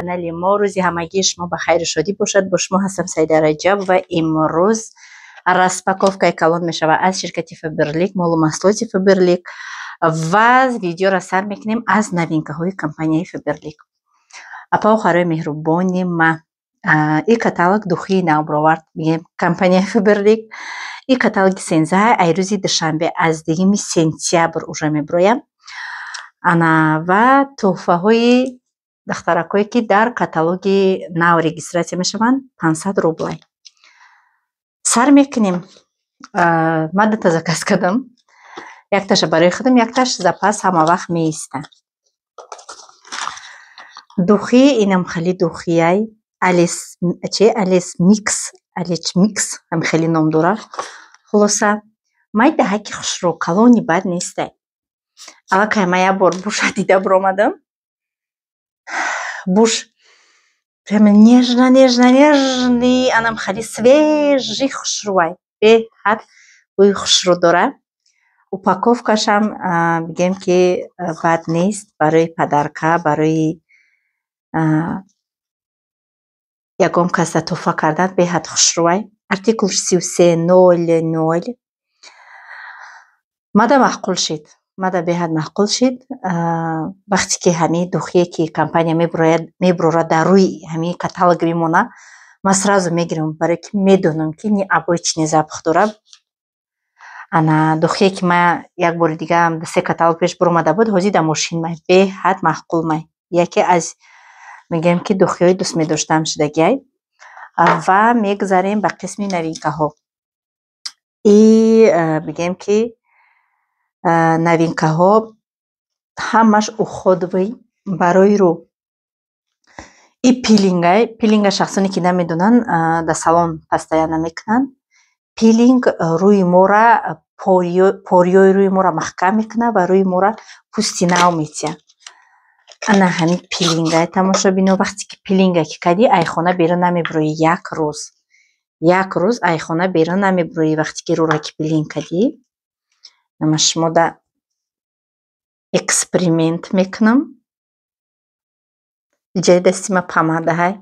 Канали мо. Рӯзи ҳамагии шумо ба хайру шодӣ бошад. Бо шумо ҳастам Саида Раҷаб ва имрӯз распаковкаи калон мешавад аз ширкати Фаберлик, молу маҳсулоти Фаберлик ва видеоро сар мекунем аз новинкаҳои компанияи Фаберлик. Апау хоҳарои меҳрубони ма, и каталог духии нав бировард мегем компанияи Фаберлик. И каталоги сензаҳа ай рӯзи душанбе аз 2 сентябр уже мебироям. Ана ва тӯҳфаҳои духтаракое, ки дар каталоги нав регистрация мешаванд, 500 рублай. Сар мекунем. Ман дута заказ кардам. Якташа барои худам, якташ запас ҳама вақт меиста. Духи инам хеле духияй. Алес че Алес микс, Алеч микс ҳам хеле ном дорад. Хулоса, майдаҳаки хушрӯ, калони бад нестай. Аллакай ман як бор буша дида биромадам. Буш прямо нежно, нежно, нежный, анам хеле свежий хушрӯвай. Беҳад бӯи хушрӯ дорад. Упаковкашам бигем ки бад нест барои подарка, барои ягон каса тӯҳфа кардан беҳад хушрӯвай. Артикулш 3300. Мада маъқул шид. Мада беҳад маъқул шид. Вақте ки ҳамин духие ки компания мебурорад, дар рӯи ҳамин каталог мемонад, ман сразу мегирам, барое ки медонам, ки необычный запах дорад. Ана духие ки ман як бори дига се каталог пеш биромада буд, ҳозир дар мошин май. Беҳад маъқул май. Яке аз мегӯям ки духиҳои дӯст медоштаам шудагиай. Ва мегузарем ба қисми новинкаҳо. И бигем ки новинкаҳо ҳамаш уходовый барои рӯ. И пилингай. Пилинга шахсоне ки намедонанд, дар салон постоянно мекунанд. Пилинг рӯи мора, пориҳои рӯи моро маҳкам мекунад ва рӯи моро пӯсти нав метиҳад. Ана ҳамин пилингай, тамошобино, вақте ки пилинга ки кардӣ, айхона берун намебироӣ як рӯз. Як рӯз айхона берун намебироӣ вақте ки рӯро ки пилинг кардӣ. Ман шумода эксперимент мекунам. Иҷаи дасти ман помадаҳай.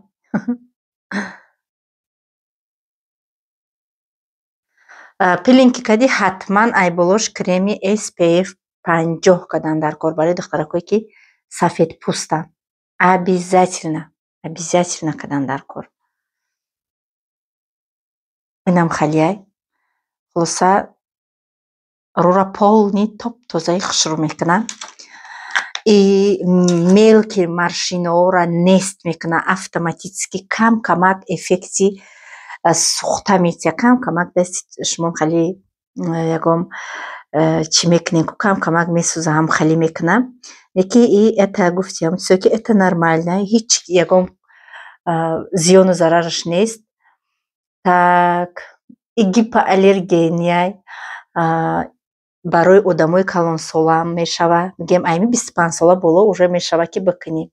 Пилинг ки кардӣ, ҳатман ай болош креми SPF 50 кардан дар кор барои духтаракое ки сафедпӯстанд. Обязательно, обязательно кардан дар кор. Инам халияй. Хулоса, рӯра полный топ тозаи хушрӯ мекунад. И мелкий морщинаҳоро нест мекунад автоматически, кам камак эффекти сӯхта метиҳад. Кам камак дасти шумо хеле ягон чӣ мекунем, кам камак месӯза, ҳам хеле мекунад. Леки и это гуфтиам, чизое ки это нормально, ҳеҷ ягон зиёну зарараш нест. Так, и гипоаллергенияй, барои одамои калонсолам мешавад. Мегӯем, айми 25 сола боло уже мешавад ки бикунӣ.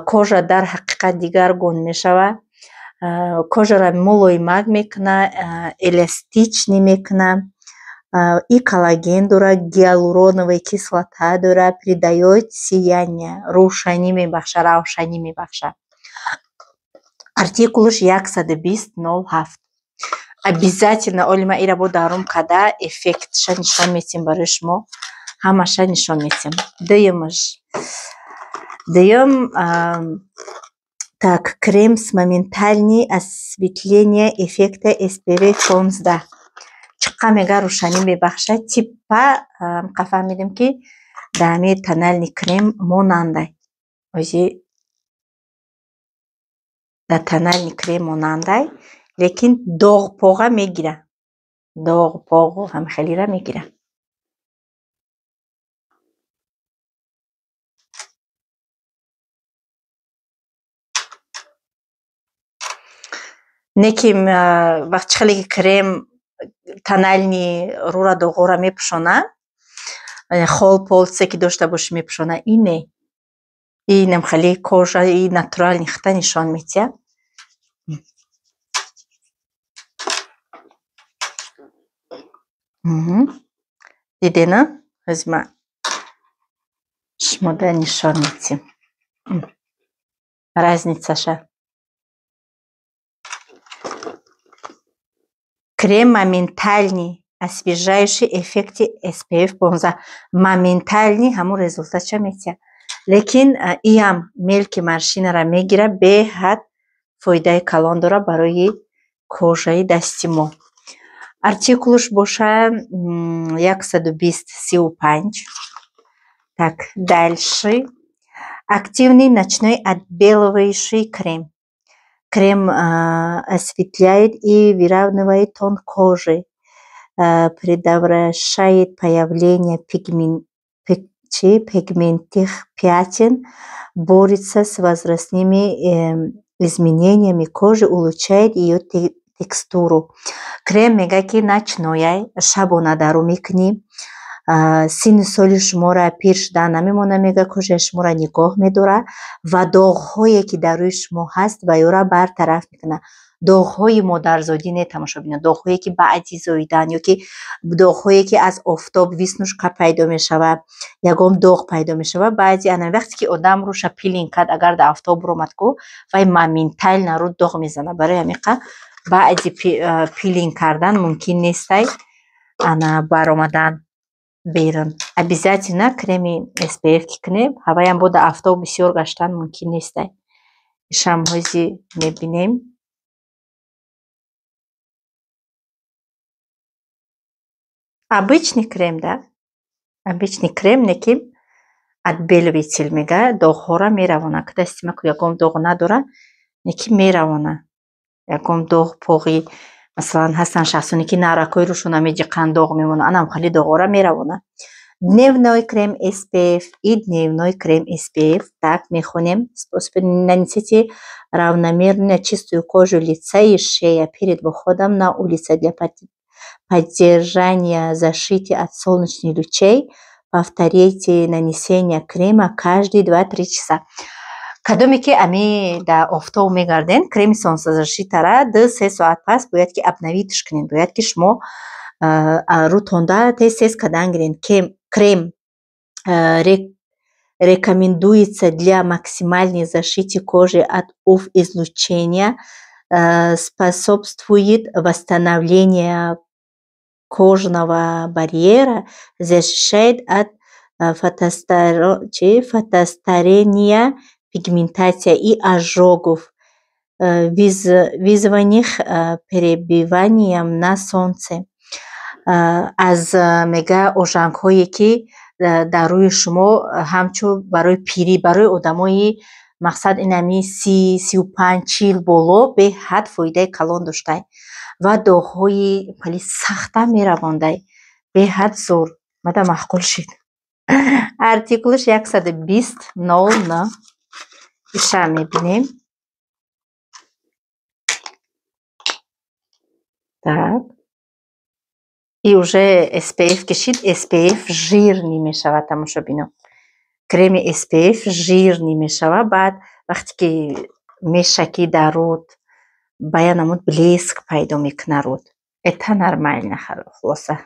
Кожа дар ҳақиқат дигаргун мешавад. Кожаро мулоимак мекунад, эластичный мекунад. И коллаген дорад, гиалуроновая кислота дорад, придаёт сияние, рӯшанӣ мебахшад, равшанӣ мебахшад. Артикулаш 12007. Обязательно оли ман ира бо дарум карда эффектша нишон метиҳем барои шумо. Ҳамаша нишон метиҳем. Дуюмаш. Дуюм, так, крем с моментальный осветление эффекта SPF 15. Чиққа мега рӯшанӣ мебахшад, типа қа фаҳмидем ки дар ҳамин тональный крем монандай. Ози дар тональный крем монандай, лекин доғ-поға мегирад. Доғ, поғу ҳам хелира мегирад. Не ки вақти хеле ки крем тональный рӯра доғҳоро мепӯшонад, хол пол чизе ки дошта бошӣ мепӯшонад, ин не. Инам хеле кожаи натуральный хита нишон метиҳад. Дидена? Ҳозир ман шумода нишон медиҳем. Разницаша. Крем моментальный, освежающий эффекти SPF 15. Моментальный ҳамун результатша метиҳад. Лекин иам мелкий морщинара мегира, беҳад фоидаи калон дора барои кожаи дасти мо. Артикулш боша 120 35. Так, дальше. Активный ночной отбеливающий крем. Крем осветляет и выравнивает тон кожи, предотвращает появление пигментных пятен, борется с возрастными изменениями кожи, улучшает её текстуру. Крем мегӯяд, ки ночной ай, шабона дару мекунӣ, синну соли шуморо пир шудан намемонад, мегӯяд, кожаи шуморо нигоҳ медорад ва доғҳое, ки дар рӯи шумо ҳаст, ва ёро бартараф мекунад. Доғҳои модарзодӣ не, тамошобинон, доғҳое, ки баъди зоидан ё ки доғҳое, ки аз офтоб веснушка пайдо мешавад, ягон доғ пайдо мешавад. Баъди ана вақте ки одам рӯша пилинг кард, агар дар офтоб буромад ку, вай моментально рӯ доғ мезанад. Барои ҳамин баъди пилинг кардан мумкин нестай ана баромадан берун. Обязательно креми SPF ки кунем, ҳаваям бо дар офтоб бисёр гаштан мумкин нестай. Ишам ҳози мебинем. Обычный крем, да? Обычный крем, не ки отбеливатель мега, доғҳоро меравонад. Ки дасти ма ку ягон доғ надорад, не ки меравонад. Ягон доғ поғӣ, масалан, ҳастанд шахсоне, ки наракҳои рӯшона меҷиқанд, доғ мемонад. Анам хеле доғҳоро меравонад. Дневной крем SPF и дневной крем SPF. Так, мехонем. Способ: нанесите равномерно на чистую кожу лица и шея перед выходом на улицу для поддержания защиты от солнечных лучей. Повторяйте нанесение крема каждые 2-3 часа. Кадоме ки ами дар офтоб мегарден, креми солнцезащитара 2-3 соат пас бояд ки обновитьш кунед. Бояд ки шумо рӯтонда тез-тез кардан гиред. Крем рекомендуется для максимальной защиты кожи от UV-излучения, способствует восстановлению кожного барьера, защищает от фотостарения, пигментация и ожогов, вызванных пребыванием на солнце. Аз мега ожангҳое, ки дар рӯи шумо ҳамчун барои пирӣ, барои одамои мақсад инами 30, 35, 40 боло беҳад фоидаи калон доштай ва доғҳои хеле сахтам меравондай. Беҳад зур. Мада маъқул шид. Артикулаш 120 00. Иша мебинем. Так. И уже SPF кишид, SPF жирный мешавад, тамошобино. Креми SPF жирный мешавад, баъд вақте ки мешакӣ дар рӯд, ба як намуд блеск пайдо мекунад рӯд. Это нормально, хулоса.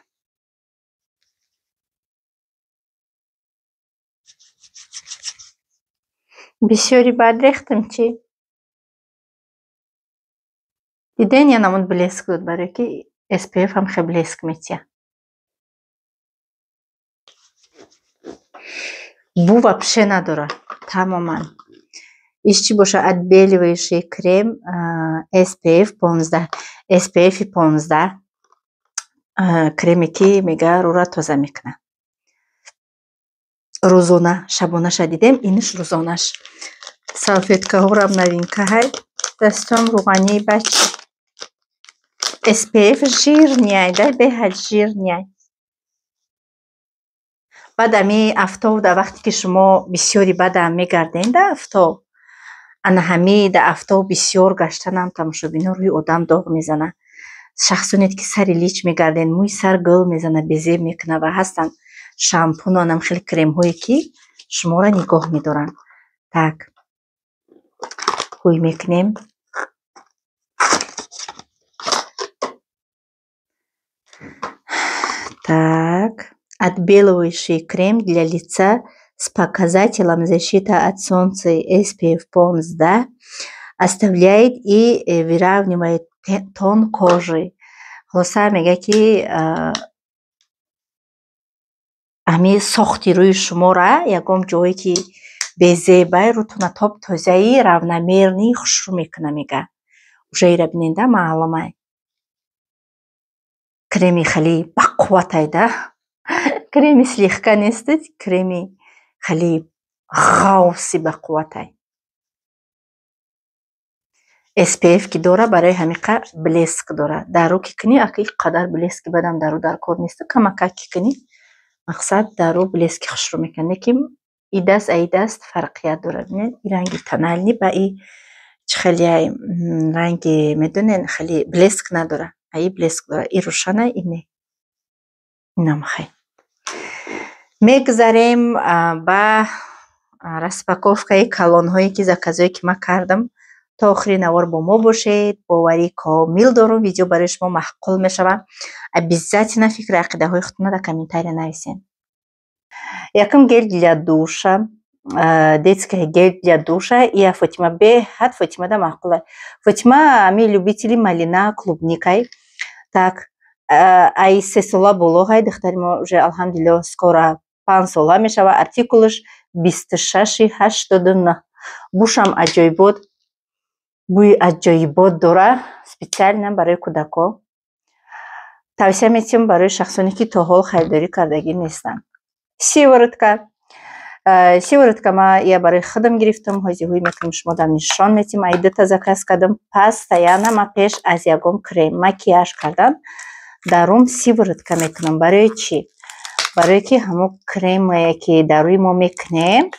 Бисёри баъд рехтам чӣ? Диден, я намуд блеск дод, барое ки SPF ҳам хеле блеск метиҳад. Бу вообще надорад, тамоман. Иш чӣ бошад? Отбеливающий крем SPF 15. SPF 15 креме, ки мега рӯра тоза мекунад. Рӯзона, шабонаша дидем, иниш рӯзонаш. Салфеткаҳорам новинка ҳай. Дастом рӯғании бача. SPF жирный ай, да, беҳад жирный ай. Баъд ами афтоб дар вақте ки шумо бисёри баъдам мегарден дар афтоб, ана ҳами дар афтоб бисёр гаштанам, тамошобино, рӯи одам доғ мезанад. Шахсоне ки сари лич мегарден, мӯи сар гул мезанад, безеб мекунад ва ҳастанд шампуну анам хеле кремҳое, ки шуморо нигоҳ медоранд. Так. Ҳӯй мекунем. Так. Отбеливающий крем для лица С показателем защита от солнца SPF 15 оставляет и выравнивает тон кожи. Хулоса, мегӯяд, ки ҳамин сохти рӯи шуморо, ягон ҷое ки безебай, рӯтона топ тозаи, равномерный, хушрӯ мекунад, мега. Уже ира биненда, маълумай. Креми хеле бақувватай да. Креми слегка нест, креми хеле ғавси бақувватай. SPF ки дора, барои ҳамиқа блеск дора. Дар рӯ ки кунӣ, ака, ин қадар блески бадам дар рӯ дар кор нест, камакак ки кунӣ, мақсад, дар рӯ блески хушрӯ мекунад. Лекин и даст аи даст фарқият дорад. Бинед, и ранги тональный ба и чӣ хеле ранги, медонед, хеле блеск надорад. А и блеск дорад. И рӯшана, и не. Инам хай. Мегузарем ба распаковкаи калонҳое, ки заказое ки ман кардам. То охири навор бо мо бошед. Боварии комил дорум, видео барои шумо маъқул мешавад. Обязательно фикру ақидаҳои худтонро дар комментария нависед. Якум, гель для душа, детская гель для душа. Ия Фотима беҳад, Фотимада маъқула. Фотима ами любители малина, клубникай. Так, ай 3 сола боло ҳай духтари мо, уже, алҳамдулилло, скоро 5 сола мешавад. Артикулаш 2689. Бушам аҷоибот, бӯи аҷоибот дора. Специально барои кӯдако тавсия метиҳам, барои шахсоне ки то ҳол харидорӣ кардагӣ нестанд. Сыворотка. Сыворотка ма я барои худам гирифтам, ҳозир ҳуй мекунам, шумо дам нишон метиҳам. Ай дута заказ кардам. Постоянно ма пеш аз ягон крем, макияж кардан дар рум сыворотка мекунам. Барои чӣ? Барое ки ҳамон кремае ки дар рӯи мо мекунем,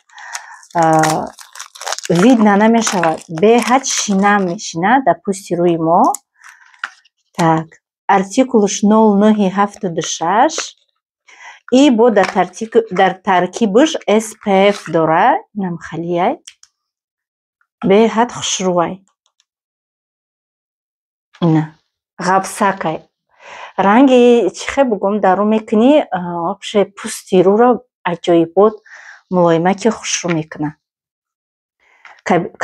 видно намешавад, беҳад шинам мешинад дар пӯсти рӯи мо. Так, артикулш 0976 и бо дар таркибаш SPF дора. Инам халияй, беҳад хушрӯвай. Ина ғафсакай, ранги чӣ хел бугум, дар рӯ мекунӣ, вообще пӯсти рӯро аҷоибот, мулоимаки хушрӯ мекунад.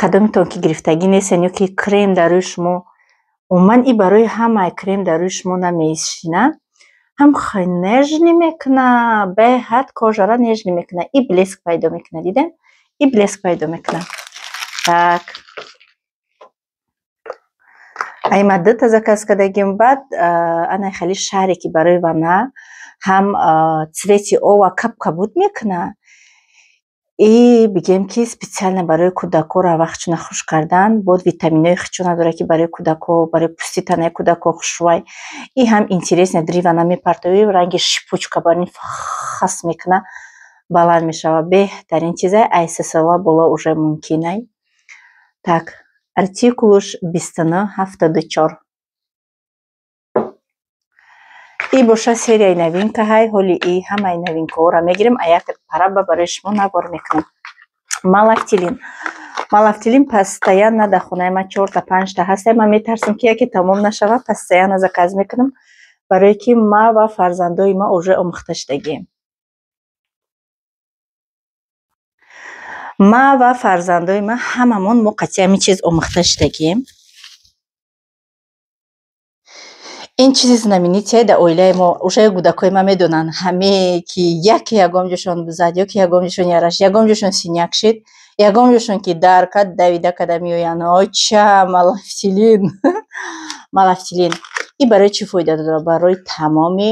Кадометон ки гирифтагӣ нестен ё ки крем дар рӯи шумо, умуман и барои ҳамаи, крем дар рӯи шумо намешинад, ҳам хеле нежный мекунад, беҳад кожара нежный мекунад и блеск пайдо мекунад. Дидем, и блеск пайдо мекунад. Так, ай ма дута заказ кардагим. Баъд ана хеле шаре ки барои ванна, ҳам цвети ова каб-кабуд мекунад и бигем ки специально барои кӯдакҳоро вақтшона хуш кардан, бод витаминҳои хичона дорад, ки барои кӯдакҳо, барои пӯсти танаи кӯдакҳо хушрӯвай. И ҳам интересно, дри ванна мепартоӣ, ранги шипучка барин хас мекунад, баланд мешавад. Беҳтарин чизай, ай 3 сола боло уже мумкинай. Так, артикулш 2974. И боша серияи новинкаҳай. Ҳоли и ҳамаи новинкаҳоро мегирем, а як параба барои шумо навор мекунам. Малавтилин. Малавтилин постоянно дар хонаи ман чорта, панҷта ҳастай. Ман метарсам, ки яке тамом нашавад, постоянно заказ мекунам, барое ки ма ва фарзандои ма уже омӯхта шудагием. Ма ва фарзандои ма ҳамамон мо қатъи ҳамин чиз омӯхта шудагием. Ин чизи знаменитие дар оилаи мо. Уже кӯдакҳои ман медонанд, ҳаме ки яке ягон ҷошон бизад ё ки ягон ҷошон яраш, ягон ҷошон синяк шид, ягон ҷошон ки дар кад, давида када меоянд: «Оча, малафтилин, малафтилин». И барои чӣ фоида дорад? Барои тамоми,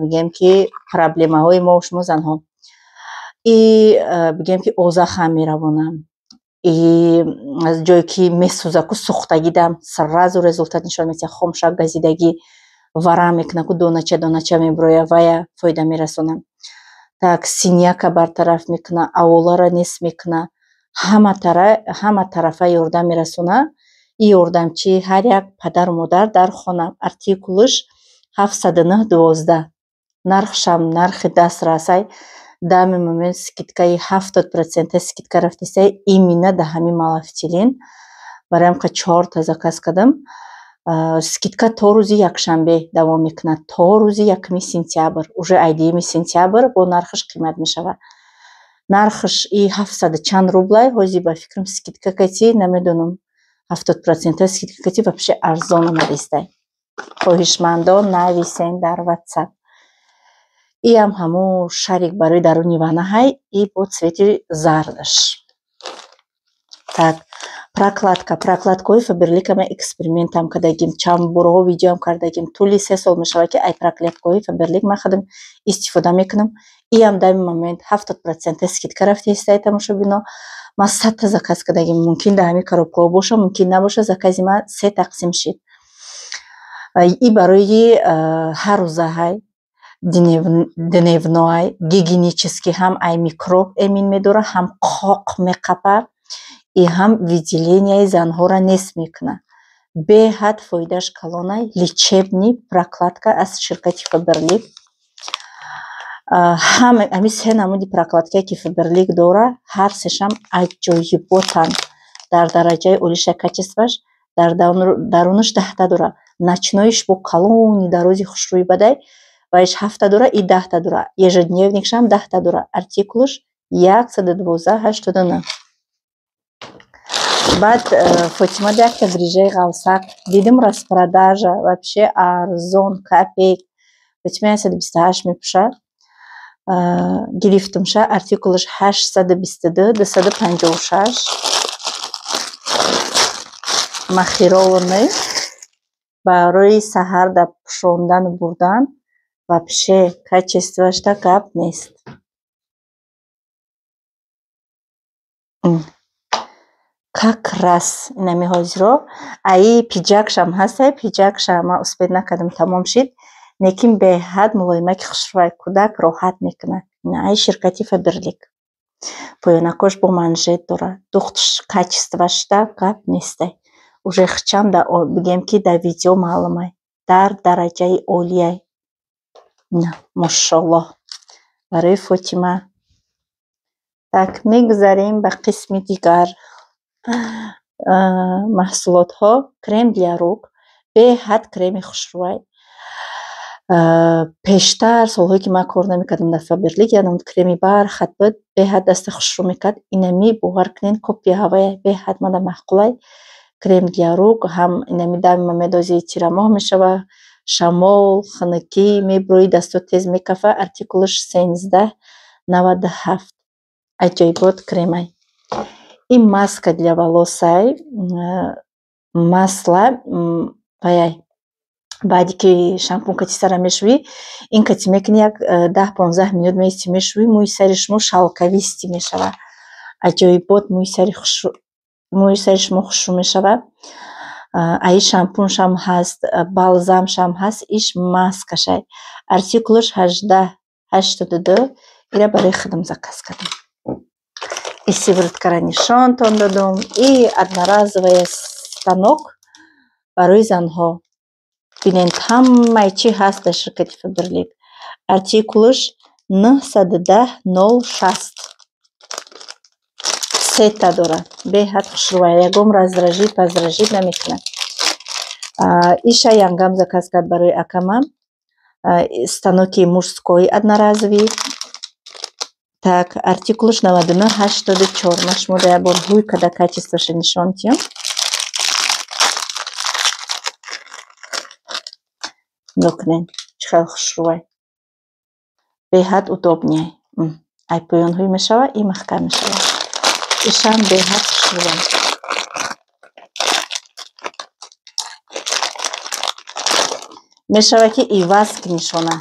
мегӯем ки, проблемаҳои мо шумо занҳо. И бигӯем ки озахам меравонам, и аз ҷое ки месӯзаку, сӯхтагӣ дам сразу результат нишон медиҳад. Хомшак, газидагӣ, варам мекунад ку, донача донача мебирояд, вая фоида мерасонад. Так, синяка бартараф мекунад, аволаро нест мекунад, ҳама тарафа ёрдам мерасонад. И ёрдамчии ҳар як падару модар дар хона. Артикулш 70912. Нархшам нархи дастрасай. Данный момент скидкаи 70 процента скидка рафтисай именно да ҳамин малафтилин. Барои ҳам чорта заказ кардам. Скидка то рӯзи якшанбе давом мекунад, то рӯзи 1 сентябр. Уже ай 2 сентябр бо нархаш қимат мешавад. Нархаш и 700 чанд рублай, ҳозир ба фикрам скидка кати, намедонам, 70% скидка кати вообще арзон омадистай. Хоҳишмандон нависен дар WhatsApp. Иам ҳамо шарик барои даруни ваннаҳай и бо цвети зардаш. Так, прокладка. Прокладкаҳои Фаберлика ман экспериментам кардагим, чанд борҳо видеоам кардагим. Тӯли 3 сол мешавад, ки ай прокладкаҳои Фаберлик ман худам истифода мекунам. Иам дар ин момент 70% скидка рафтаистай, тамошобино. Ман 100-та заказ кардагим. Мумкин дар ҳамин коробкаҳо боша, мумкин набоша, закази ман се тақсим шид. И барои ҳар рӯзаҳай, дневной, гигиенический, ҳам ай микроб эмин медора, ҳам қоқ меқапа и ҳам выделенияи занҳоро нест мекунад. Беҳад фоидааш калонай. Лечебный прокладка аз ширкати Фаберлик. Ҳамин се намуди прокладкае, ки Фаберлик дора, ҳар сешам аҷоиботанд, дар дараҷаи олиша качестваш. Дар дарунаш 10-та дора. Ночноиш бо калони дарози хушрӯи бадай, вайш ҳафта дора, и 10-та дора. Ежедневникшам 10-та дора. Артикулаш 11289. Баъд Фотима якта брижаи ғавсак дидим, распродажа, вообще арзон, копейк. Фотима 128 мепӯшад. Гирифтумша, артикулаш 822256. Махированный барои саҳар дар пӯшондану бурдан, вообще качествоашда гап нест. Как раз инами ҳозиро аи пиджакшам ҳастай, пиджакша ман успеть накардам, тамом шид, лекин беҳад мулоимаки хушрӯай, кӯдак роҳат мекунад. Ай ширкати Фаберлик. Поёнакош бо манжет дорад. Духтш качествоашда гап нестай. Уже хичам бигем, ки дар видео маълумай. Дар дараҷаи олияй. Мошоллоҳ. Барои Фотима. Так, мегузарем ба қисми дигар маҳсулотҳо. Крем для рук. Беҳад креми хушрӯай. Пештар, солҳое ки ман кор намекардам дар Фаберлик, як намуд креми бархат буд, беҳад даста хушрӯ мекард. Инами, бовар кунед, копия ҳавая, беҳад мада маъқулай. Крем для рук ҳам инами дами медози, тирамоҳ мешава, шамол, хунукӣ, мебурӯи, дастот тез мекафа. Артикулаш 1397. Аҷоибот кремай. Ин маска для волосай, масла ваяй. Баъде ки шампун кати сара мешӯӣ, ин кати мекунӣ, як 10-15 минут меисти, мешӯӣ, мӯи сари шумо шелковистый мешавад. Аҷоибот мӯи сари шумо хушрӯ мешавад. Аи шампуншам ҳаст, балзамшам ҳаст, иш маскашай. Артикулаш 1882. Ира барои худам заказ кардам. И сывороткара нишонтон додум, и одноразовая станок барои занҳо. Бинед, ҳамаи чӣ ҳаст дар ширкати Фаберлик. Артикулаш 910060. Сета дорад. Беҳад хушрӯай. Ягон раздражить, поздражить намекунад. Иша янгам заказ кард барои акамам. Станоки мужской одноразовый. Так, артикулаш 9984. Ман шуморо як бор ҳуй карда качествоша нишон диҳам. Нигоҳ кунед, чӣ хел хушрӯай. Беҳад удобный. Ай поён ҳуй мешавад, и маҳкам мешавад. Ишам беҳад хушрӯай. Мешавад, ки иваз кунӣ шона.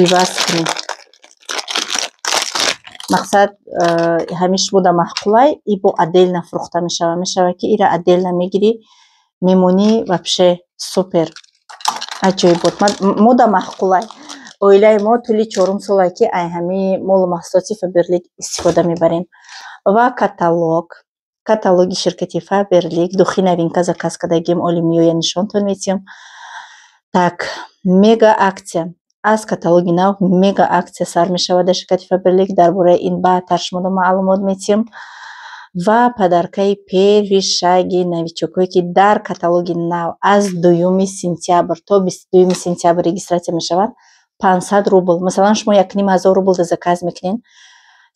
Иваз кунӣ. Мақсад, ҳамиш буда маъқулай, и бо отдельно фурӯхта мешавад. Мешавад, ки ира отдельно мегирӣ, мемонӣ, вообще супер. Аҷоибот. Мода маъқулай. Оилаи мо тӯли чорум солае, ки ай ҳамин молу маҳсулоти Фаберлик истифода мебарем. Ва каталог. Каталоги ширкати Фаберлик. Духи новинка заказ кардагим, оли миёя нишонтон метиҳам. Так, мега акция. Аз каталоги нав мега акция сар мешавад дар ширкати Фаберлик. Дар бораи ин баъдтар шуморо маълумот метиҳам. Ва подаркаи первый шаги новичокҳое, ки дар каталоги нав аз 2 сентябр то 22 сентябр регистрация мешаванд, 500 рубл. Масалан, шумо 1500 рубл заказ мекунед.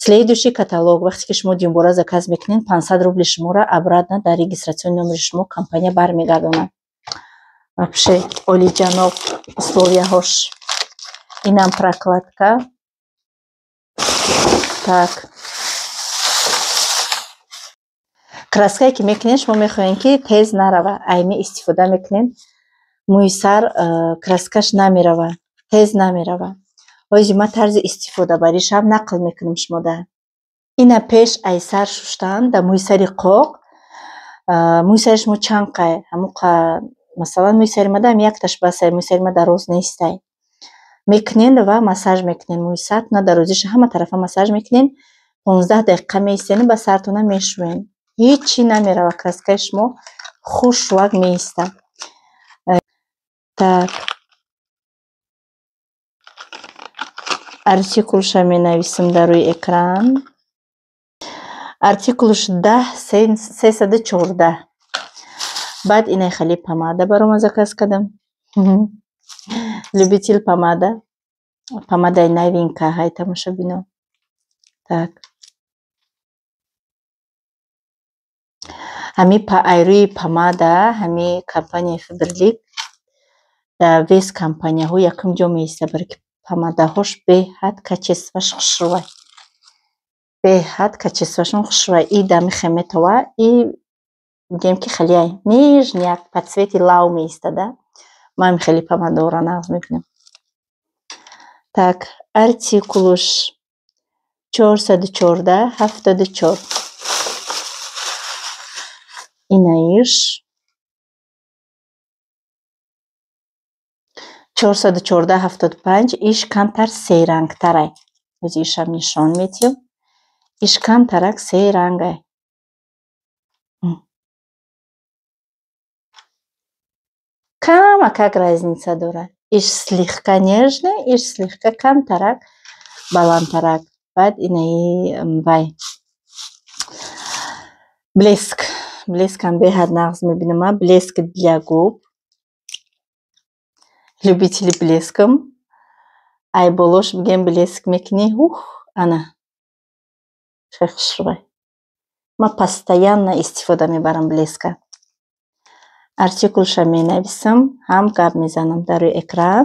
Следующий каталог, вақте ки шумо дуюмбора заказ мекунед, 500 рубли шуморо обратно дар регистрационный номери шумо компания бармегардонад. Вообще олиҷаноб условияҳош. Инам прокладка. Так. Краскае ки мекунед, шумо мехоҳед ки тез нарава, айни истифода мекунед, мӯи сар краскаш намерава, тез намерава. Ҳози ман тарзи истифодабаришам нақл мекунам шумода. Ина пеш ай сар шуштан дар мӯи сари қоқ, мӯи сари шумо чанд қай, ҳамун масалан мӯи сари мада ҳам якташ басай, мӯи сари ма дароз нестай. Мекунед ва массаж мекунед мӯи сартона, дарозиша ҳама тарафа массаж мекунед, 15 дақиқа меистед ба сартона мешӯед. Ҳеҷ чӣ намерава, краскаи шумо хушвак меистад. Так. Артикулша менависам дар рӯи экран. Артикулш 10 314. Баъд инай хеле помада барома заказ кардам. Любитель помада. Помадаи новинка ҳай тамошобино. Так. Ҳами ай рӯи помада, ҳами компанияи Фаберлик дар вес компанияҳо якум ҷо меистад, барои ки помадаҳош беҳад качестваш хушрӯвай. Беҳад качествашон хушрӯвай. И дами хеметова, и мегӯем ки хеле ай нежный як по цвети лав меистада. Ман хеле помадаҳоро нағз мебинам. Так, артикулуш 414 74. Инаиш 414 75. Иш камтар серангтарай. Ҳози ишам нишон метиҳам. Иш камтарак серангай. Камакак разница дорад. Иш слегка нежный, иш слегка камтарак баландтарак. Баъд инаи вай блеск. Блескам беҳад нағз мебинам. Блеск для губ. Любители блескам. Ай болош бигем блеск мекунӣ. Ух, ана. Хеле хушрӯвай. Ман постоянно истифода мебарам блеска. Артикулша менависам, ҳам гап мезанам дар рӯи экран.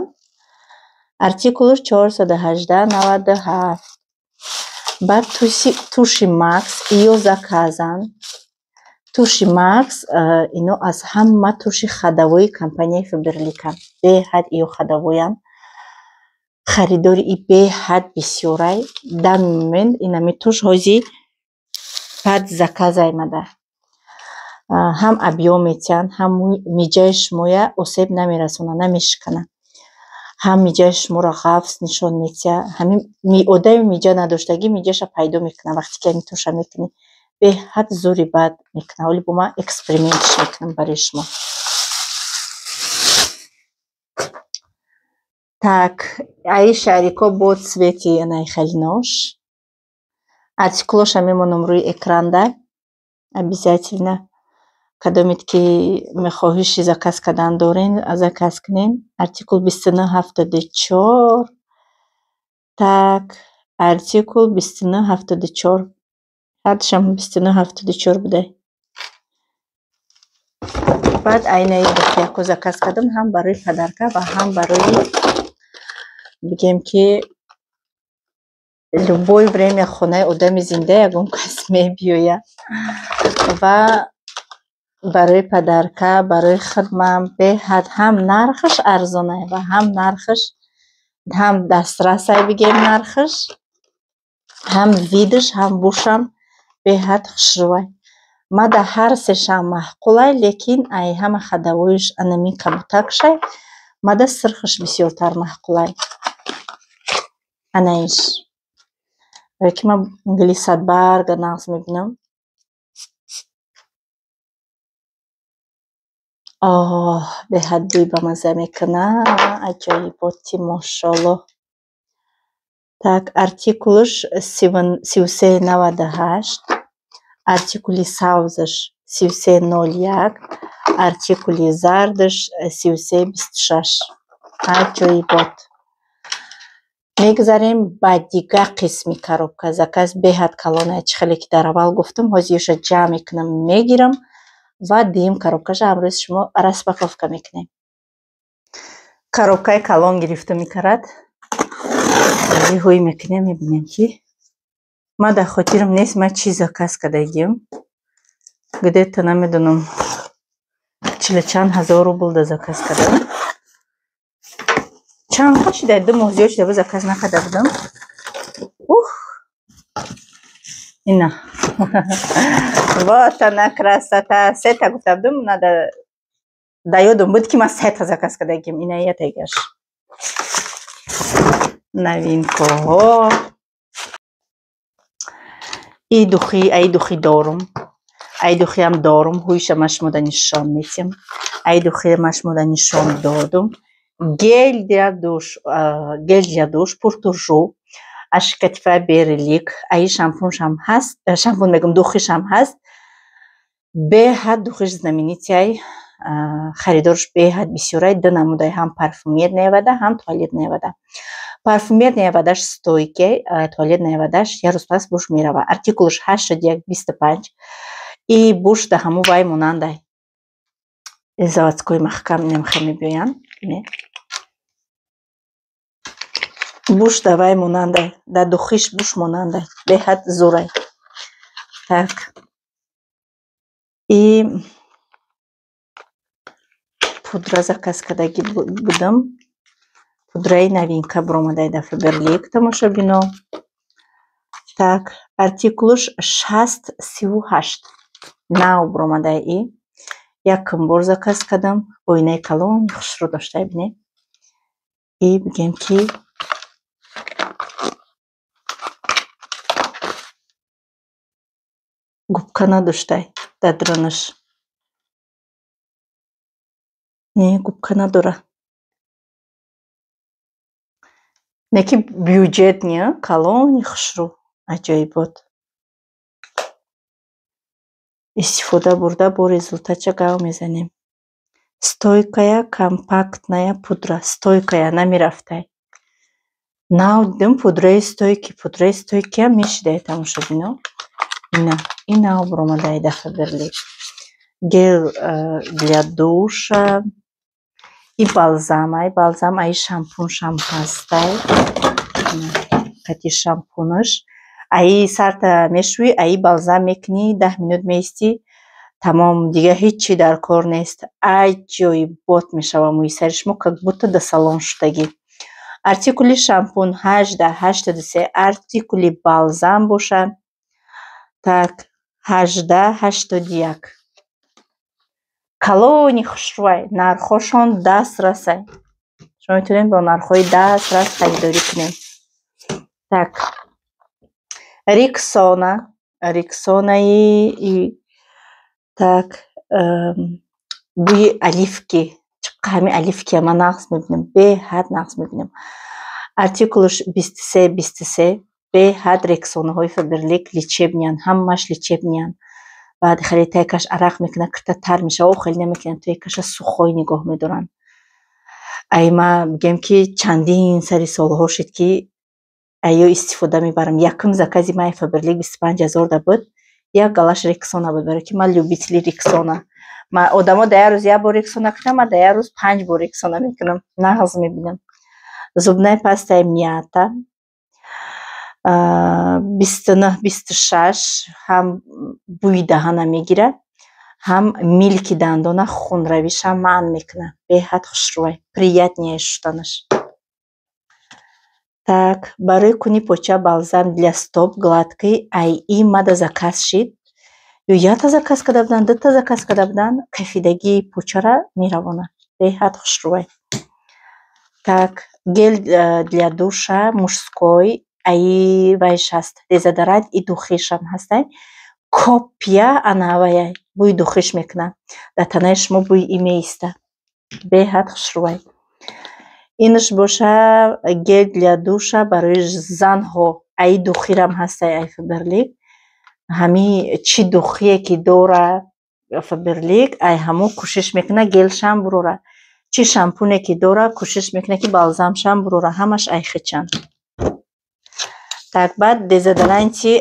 Артикулш 418 97. Баъд туши Макс иё заказан. Туши Макс ино аз ҳама туши ходовои компанияи Фаберликан. Беҳад иё ходовоян. Харидори и беҳад бисёрай. Дан момент инами туш ҳози баъд заказ аймада. Ҳам объём метиҳанд, ҳам миҷаи шумоя осеб намерасонад, намешиканад. Ҳам миҷаи шуморо ғафз нишон метиҳад. Ҳамин одами миҷа надоштагӣ миҷаша пайдо мекунад вақте ки ҳамин туша мекунӣ. Беҳад зури бад мекунад. Ҳоли бо ман экспериментш мекунам барои шумо. Так, аи шарико бо цвети анаи хеле нош. Артикулоша мемонам рӯи экранда. Обязательно. Кадомед ки мехоҳиши заказ кардан дорен, заказ кунен. Артикул 29 74. Так, артикул 29 74. Ҳардушам 29 74 будай. Баъд айнаи духтияко заказ кардам ҳам барои подарка ва ҳам барои бигем ки любое время хонаи одами зинда ягон кас мебиёяд ва барои подарка, барои хидмат беҳад ҳам нархаш арзонай ва ҳам нархаш ҳам дастрасай бигем нархаш, ҳам видаш, ҳам бушам беҳад хушрӯвай. Ма дар ҳар сешам маъқулай, лекин ай ҳама ходовоиш анами кабутакшай, мада сирхаш бисёртар маъқулай. Анаиш. Барои ки ман гули садбарга нағз мебинам. Оҳ, беҳад бӯй ба мазза мекунад. Аҷоиботи мошоаллоҳ. Так, артикулш 33 98, артикули сабзаш 33 01, артикули зардаш 33 26. Аҷоибот. Мегузарем ба дигар қисми коробка. Заказ беҳад калона, чӣ хеле ки дар аввал гуфтам, ҳозир ёша ҷамъ мекунам, мегирам ва дуюм коробкаша ҳамрӯз шумо распаковка мекунем. Коробкаи калон гирифта мекарад. Ҳӯй мекунем, мебинем, ки ма дар хотирам нест, ма чӣ заказ кардагиам. Где-то намедонам, чилу чанд ҳазор рубл да заказ кардам. Чанд шида, 2 моҳ зиёд шида буд, заказ накарда будам. Ух, ина, вот она, красота! Сета гуфта будам, надо да ёдам буд, ки ман сета заказ кардагим. Ина ятагаш новинкаҳо. И духи, ай духи дорум, ай духиам дорум, ҳуиша ма шумода нишон метиҳам. Ай духи ма шумода нишон додум. Гель для душ, гель для душ Pour Toujours аз ширкати Фаберлик. Аи шампуншам ҳаст, шампун мегӯм, духишам ҳаст. Беҳад духиш знаменитый, харидорш беҳад бисёрай. Ду намудай: ҳам парфюмерная вода, ҳам туалетная вода. Парфюмерная водаш стойкий, туалетная водаш як рӯз пас буш мерава. Артикулш 8125. И буш да ҳаму вай монандай, заводской, маҳкам немхе мебиёянд. Буш да вай монандай, да духиш буш монандай, беҳад зурай. Так, и пудра заказ кардагӣ будам. Пудраи новинка баромадай дар Фаберлик, тамошобино. Так, артикулш 6038, нав баромадай. И якум бор заказ кардам. Оинаи калони хушрӯ доштай, бинед. И бигем, ки губка надоштай дар дарунаш. Не, губка надора. Не ки бюджетный, калони хушрӯ, аҷоибот. Истифода бурда, бо результатша гав мезанем. Стойкая компактная пудра, стойкая, намерафтай. Нав дидам пудраи стойкий, пудраи стойкиам мешидай, тамошобино. Ина, ин нав баромадай дар Фаберлик. Гель для душа и балзам. Ай балзам, ай шампуншам ҳастай. Қати шампунаш аи сарта мешӯӣ, аи балзам мекунӣ, 10 минут меистӣ, тамом, дигар ҳеҷ чӣ дар кор нест. Аҷоибот мешава мӯи сари шумо, как будто да салон шудагӣ. Артикули шампун 1883, артикули балзам боша, так, 1881. Калони хушрӯай, нархҳошон дастрасай, шумо метавонед бо нархҳои дастрас харидорӣ кунед. Так, Рексона, Рексонаи, так, бӯи оливки. Чиққа ҳами оливкия ман нағз мебинам, беҳад нағз мебинам. Артикулш 2323. Беҳад Рексонаҳои Фаберлик лечебныянд, ҳамааш лечебныянд. Баъд хеле тайкаш арақ мекунад, кирта тар мешава, хеле намекунад, тайкаша сухой нигоҳ медоранд. Ай ма бигем, ки чандин сари солҳо шуд, ки айё истифода мебарам. Якум закази ман Фаберлик 25 000 да буд, як галаш Рексона буд, барои ки ман любители Рексона. Ма одамо дар як рӯз як бор Рексона кунам, ман дар як рӯз панҷ бор Рексона мекунам, нағз мебинам. Зубная пастаи мята 2926, ҳам бӯи даҳана мегирад, ҳам милки дандона хунравишам манъ мекунад. Беҳад хушрӯай, приятнее шуданаш. Так, барои куни поча балзам для стоп гладкий. Ай и мада заказ шид, ё якта заказ карда буданд, дута заказ карда буданд. Кафидагии почара меравонад, беҳад хушрӯай. Так, гель для душа мужской, аи вайш ҳаст, дезодорант и духишам ҳастай, копия анаваяй, бӯи духиш мекунад, дар танаи шумо бӯи и меиста, беҳад хушрӯай. Инаш боша гель для душа барои занҳо, аи духирам ҳастай, ай Фаберлик. Ҳами чӣ духие ки дора Фаберлик, ай ҳамо кӯшиш мекунад гелшам бурора, чӣ шампуне ки дора, кӯшиш мекунад, ки балзамшам бурора, ҳамаш ай хичанд. Так, баъд дезодоранти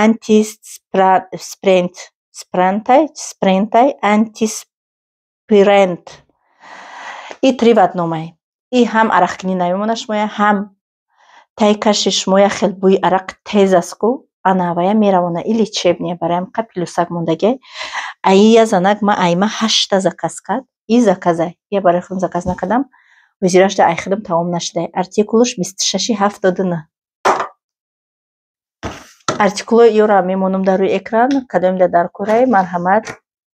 антиспрент, спрентай, спрентай, антиперспирант. И три в одном ай. И ҳам арақкунӣ намемонад шумоя, ҳам таи каши шумоя хел бӯи арақ тез аст ку, ана вая меравона, и лечебный барои ҳамқа плюсак мондагиай. Аи я занак ма айма ҳаштта заказ кард. И заказай. Я барои худам заказ накардам. Ҳозирашда ай худам тамом нашудай. Артикулаш 26 79. Артикулҳои ёро мемонам дар рӯи экран. Кадомида дар корай, марҳамат,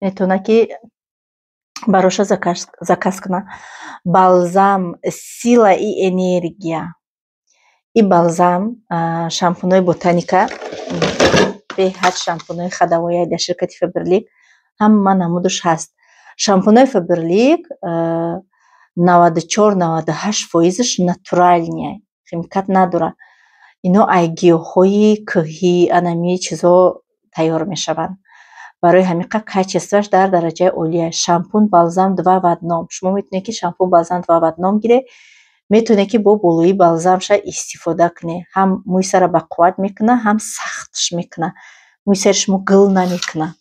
метавонад ки бароша заказ кунад. Балзам «Сила и энергия». И балзам, шампунои «Ботаника», беҳад шампунои ходовояй дар ширкати Фаберлик, ҳама намудаш ҳаст. Шампунои Фаберлик 94, 98 фоизаш натуральный, химикат надорад. Ино ай гиёҳҳои кӯҳӣ, анами чизҳо тайёр мешаванд. Барои ҳамин қадр качествоаш дар дараҷаи олия. Шампун, балзам два в одном. Шумо метавонед, ки шампун, балзам два в одном гиред, метавонед, ки бо болои балзамша истифода кунед. Ҳам мӯи сарро бақувват мекунад, ҳам сахтш мекунад. Мӯи сари шумо гул намекунад.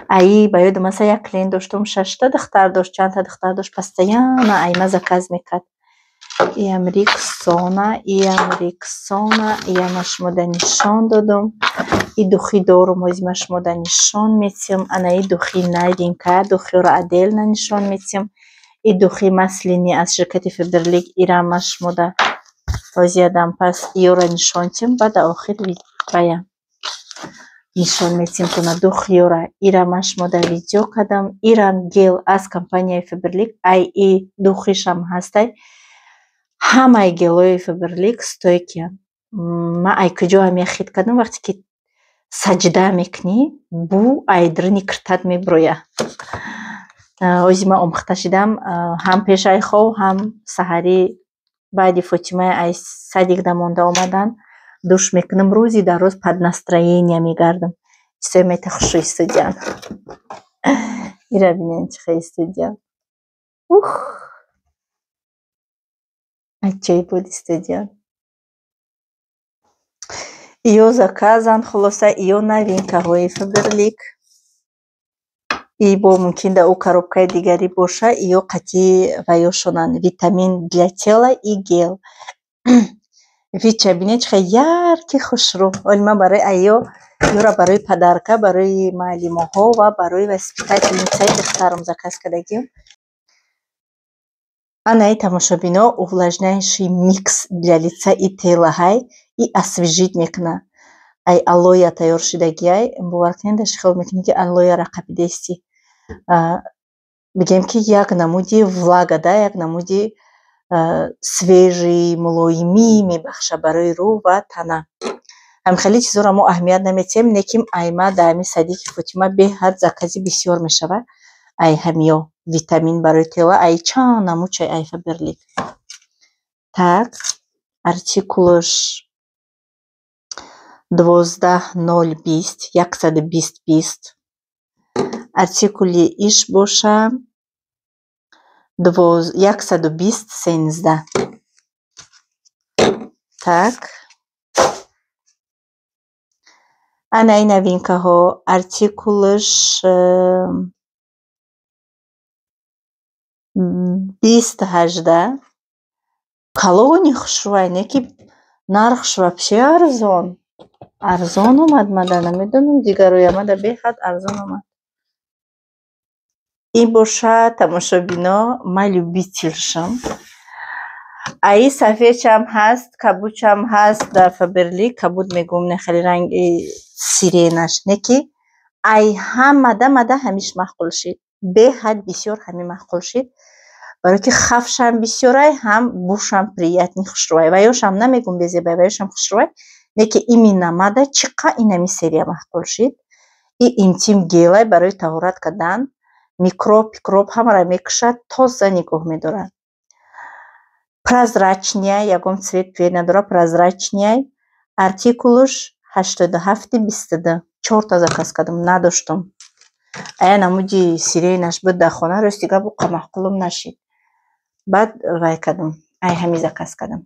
Аи ба ёдам аст, як клиент доштум, шашта духтар дошт, чандта духтар дошт, постоянно айма заказ мекард. Иам Рексона, иам Рексона, иам ма шумода нишон додум. И духи дорум, ҳози ма шумода нишон метиҳам. Ана и духи новинка, духиҳоро отдельно нишон метиҳам. И духи масляный аз ширкати Фаберлик, ирам ма шумода ҳози ядам пас иёро нишон тиҳам, баъд дар охир вая нишон метиҳем тона духиёра. Ира ман шумода видео кардам. Ирам гель аз компанияи Фаберлик, ай и духишам ҳастай. Ҳамаи гелҳои Фаберлик стойкиянд. Ман ай куҷо ҳамия хит кардам? Вақте ки саҷда мекунӣ, бӯ ай даруни киртат мебирояд. Ҳози ман омӯхта шидам, ҳам пешаи хоб, ҳам саҳарӣ баъди Фотимаи ай садик дамонда омадан душ мекунам, рӯзи дар рӯз под настроение мегардам. Чизои мета хушрӯ истодиям. Ира бинед, чӣ хел истодиям. Ух! Аҷоиб буд истодиям. Иё заказан, хулоса, иё новинкаҳои Фаберлик. И бо мумкин дар ӯ коробкаи дигарӣ боша, иё қатъи ваёшонанд. Витамин для тела и гель. Вича бинед, чӣ хел яркий, хушрӯ. Оли ман барои айё ёра, барои подарка, барои муаллимоҳо ва барои воспитательницаи духтарам заказ кардагим. Ана и тамошобино, увлажняющий микс для лица и тела ҳай, и освежить мекунад. Ай алоя тайёр шудагиай, бовар кунед, даши хел мекунӣ, ки алояра қапидести. Бигем, ки як намуди влага да, як намуди свежий, мулоимӣ мебахшад барои рӯ ва тана. Ҳамин хеле чизҳоро мо аҳамият наметиҳем, лекин айма дар ҳамин садики Фотима беҳад закази бисёр мешавад. Ай ҳамиё витамин барои тела, ай чанд намуд чай ай Фаберлик. Так, артикулаш 12020, 120 20. Артикули иш боша 120 13. Так. Ана ин новинкаҳо, артикулаш 2018. Калони хушрӯай, не ки нархш вообще арзон. Арзон омад мада, намедонам дигароя, мада беҳад арзон омад. Ин бошад, тамошобино, ман любительшам. Аи сафедшам ҳаст, кабудшам ҳаст дар Фаберлик, кабуд мегӯм, не хеле ранги сиренаш, не ки ай ҳамада мада ҳамиш маъқул шид. Беҳад бисёр ҳамин маъқул шид. Барое ки хафшам бисёрай, ҳам бушам приятный, хушрӯай. Ва ёшам намегӯм безебай, ва ёшам хушрӯай, не ки именно мада чӣ қа инами серия маъқул шид. И интим гелай барои таҳорат кардан, микроб, пикроб ҳамаро мекушад, тоза нигоҳ медорад. Прозрачный, ягон цвет пвет надорад, прозрачный. Артикулаш 8722. Чорта заказ кардам, надоштам. Ая намуди сиренаш буд дар хона, рости гап, уқа маъқулам нашид. Баъд вай кардам, ай ҳамин заказ кардам.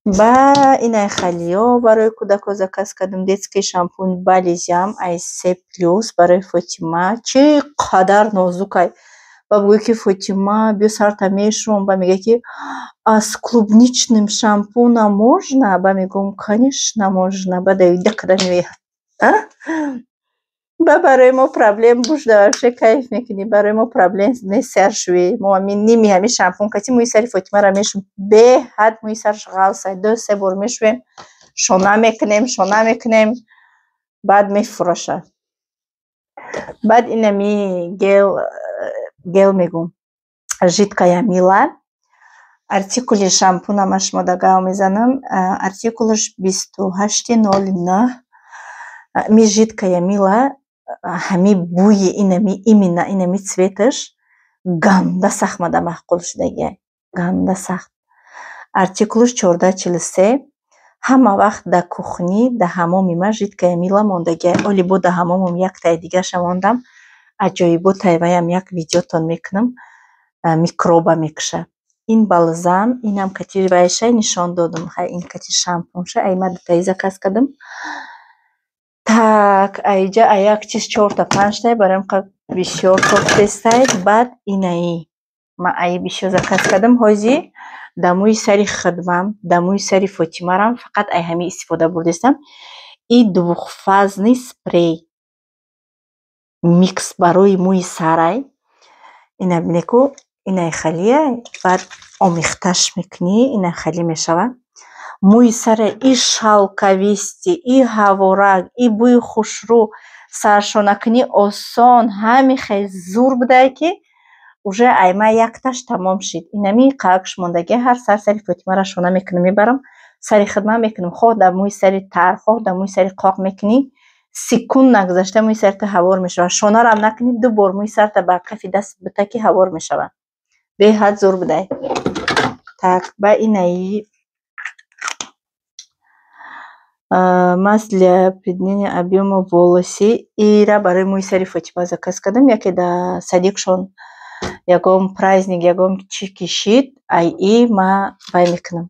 Ба инаи халиё барои кӯдако заказ кардам. Детский шампунь бальзам ай се плюс барои Фотима. Чӣ қадар нозукай! Ба бигӯй, ки Фотима, биё, сарта мешӯм. Ба мегӯяд, ки а с клубничным шампунем можно? Ба мегӯм, конечно, можно. Ба давида када меояд. Ба барои мо проблем бушда, вообще кайф мекунӣ. Барои мо проблем нест саршӯӣ. Мо ҳамин ними ҳамин шампун кати мӯи сари Фотимаро мешӯм. Беҳад мӯи сараш ғалсай. Ду се бор мешӯем, шона мекунем, шона мекунем, баъд мефурошад. Баъд инами гель, гель мегӯм, жидкая мыла. Артикули шампуна ман шумода гав мезанам. Артикулаш 2809. Ми жидкая мыла, ҳами бӯи инами, именно инами цветаш ганда сахт мада маъқул шудагиай. Ганда сахт. Артикулаш 1443. Ҳама вақт дар кухни, дар ҳамоми ман жидкая мыла мондагиай. Оли бо дар ҳамомам яктаи дигаша мондам. Аҷоибот ваям як видеотон мекунам. Микроба мекушад. Ин бальзам, инам кати вайша нишон додум. Хай, ин кати шампунша, ай ма дутаи заказ кардам. Так, аиҷа а як чиз чорта панҷтай, барои қа бисёр кофтестай. Баъд инаи. Ман аи бисёр заказ кардам. Ҳози дар мӯи сари хидмам, дар мӯи сари Фотимарам фақат ай ҳамин истифода бурдестам. И двухфазный спрей. Микс барои мӯи сарай. Ина бинеку, инаи халия, баъд омехташ мекунӣ, ина халӣ мешавад. Мӯи сара и шелковистый, и ҳаворак, и бӯи хушрӯ, саршонакунӣ осон, ҳами хел зур будае, ки уже ай ма якташ тамом шид. Инами қаакш мондагӣ, ҳар сар сари Фотимаро шона мекунам, мебарам, сари хидмат мекунам. Хоҳ дар мӯи сари тар, хоҳ дар мӯи сари қоқ мекунӣ, секунд нагузашта мӯи сарта ҳавор мешавад. Шонарам накунӣ, ду бор мӯи сарта ба кафи даст бита, ки ҳавор мешавад. Беҳад зур будай. Так, ба инаи мазь для придания объема волосы. Ира барои мӯи сари Фотима заказ кардам. Яке дар садикшон ягон праздник, ягон чӣ кишид, ай и ма вай мекунам.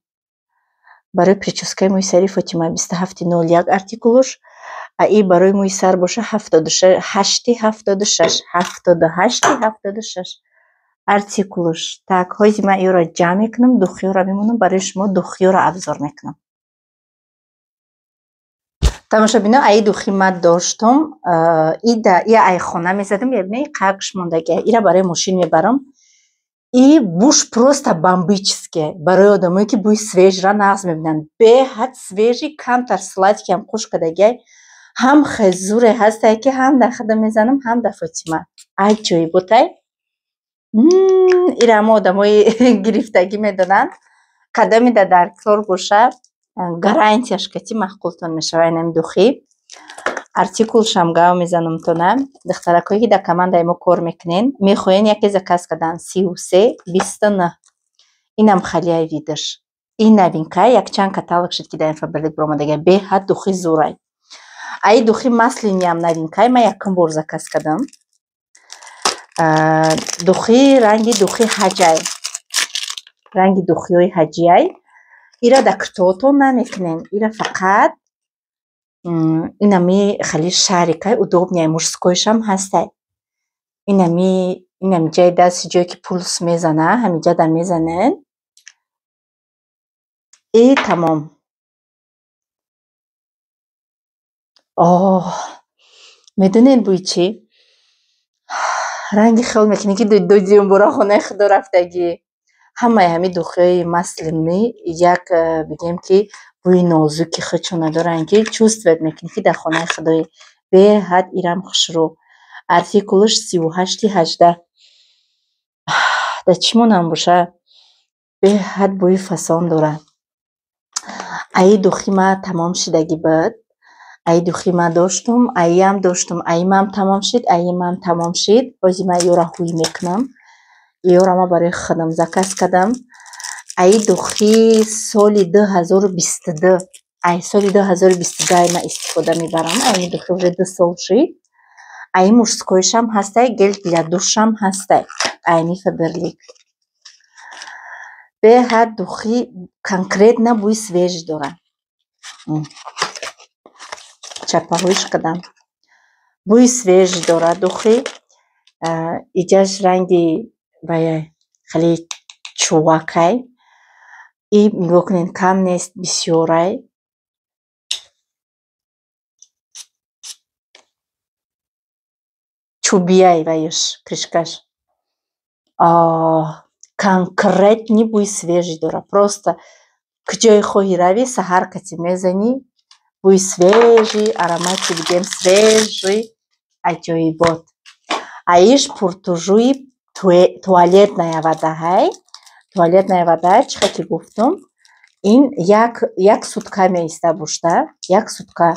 Барои прическаи мӯи сари Фотима 2701 артикулуш. А и барои мӯи сар боша 7876, 7876 артикулуш. Так, ҳози ман иёро ҷамъ мекунам, духиёро мемонам, барои шумо духиёро обзор мекунам. Тамошобино, аи духи ман доштум, ида ия ай хона мезадам, ябинаи қакш мондагия. Ира барои мошин мебарам. И буш просто бомбический. Барои одамое, ки бӯи свежийра нағз мебинанд. Беҳад свежий, камтар сладкийам хуш кардагиай. Ҳам хел зуре ҳастае, ки ҳам дар худам мезанам, ҳам дар Фотима. Аҷоиботай. Ира ҳама одамои гирифтагӣ медонанд. Кадомида дар кор боша, гарантияш кати маъқултон мешавад инами духи. Артикулшам гав мезанам тона. Духтаракое, ки дар командаи мо кор мекунен, мехоҳен яке заказ кардан, 3329. Инам халияи видаш. Ин новинка, якчанд каталог шуд, ки дар ин Фаберлик баромадагия. Беҳад духи зурай. Аи духи масляныйам новинкай, ман якум бор заказ кардам. Духи ранги духи ҳаҷай. Ранги духиҳои ҳаҷиай. Ира дар куртоотон намекунен. Ира фақат инами хеле шарикай, удобный, мужскойшам ҳастай. Инами ҷаи дасти, ҷое ки пульс мезана, ҳамиҷа да мезанен. И тамом. Оҳ, медонед бӯи чӣ? Ранги хиёл мекунӣ, ки дудиюмбора хонаи худо рафтагӣ. Ҳамаи ҳамин духиҳои масляный як, бигем, ки бӯи нозуки худшона доранд, ки чувствовать мекунӣ, ки дар хонаи худоӣ. Беҳад ирам хушрӯ. Артикулаш 3818. Дар чӣ монам боша? Беҳад бӯи фасон дорад. Аи духи ма тамом шидагӣ буд. Аи духи ма доштум, аиам доштум, аимам тамом шид, аимам тамом шид. Ҳози ман иёра ҳуй мекунам. Иёра ма барои худам заказ кардам. Аи духи соли 2022, ай соли 2022 ай ман истифода мебарам. Ай духи уже 2 сол шид. Аи мужскойшам ҳастай, гель для душам ҳастай. Айни Фаберлик. Беҳад духи конкретно бӯи свежий дорад. Чапаҳоиш кардам. Бӯи свежий дорад духи. Иҷаш ранги вая хеле чувакай. И нигоҳ кунед, кам нест, бисёрай. Чӯбияй ваиш, крышкаш. Конкретный бӯи свежий дорад. Просто куҷое хоҳӣ равӣ, саҳар кати мезанӣ, бӯи свежий, аромати бигем свежий, аҷоибот. А иш пуртужӯи туалетная вода ҳай. Туалетная вода, чӣ хел ки гуфтум, ин як сутка меиста бошда, як сутка.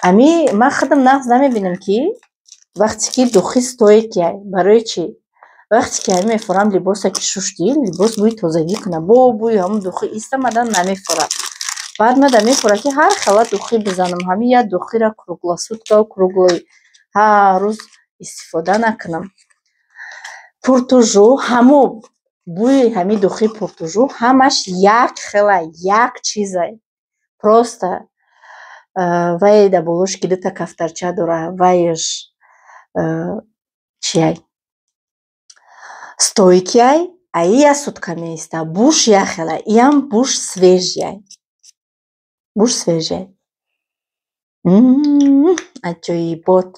Ами ман худам нағз намебинам, ки вақте ки духи стойкий. Барои чӣ? Вақте ки ҳами мефорам, либоса ки шуштӣ, либос бӯи тозагӣ кунад. Бо бӯи ҳамун духи иста мадан намефорад. Баъд мада мефорад, ки ҳар хела духи бизанам. Ҳами як духиро круглосутка, круглый ҳар рӯз истифода накунам. Пуртужӯ, ҳамо бӯи ҳами духи пуртужӯ ҳамаш як хела, як чизай. Просто вай дар болош ки дута кафтарча дора, вайш чияй? Стойкий, а и як сутка меиста. Буш як хела, иам буш свежий. Буш свежий. Аҷоибот.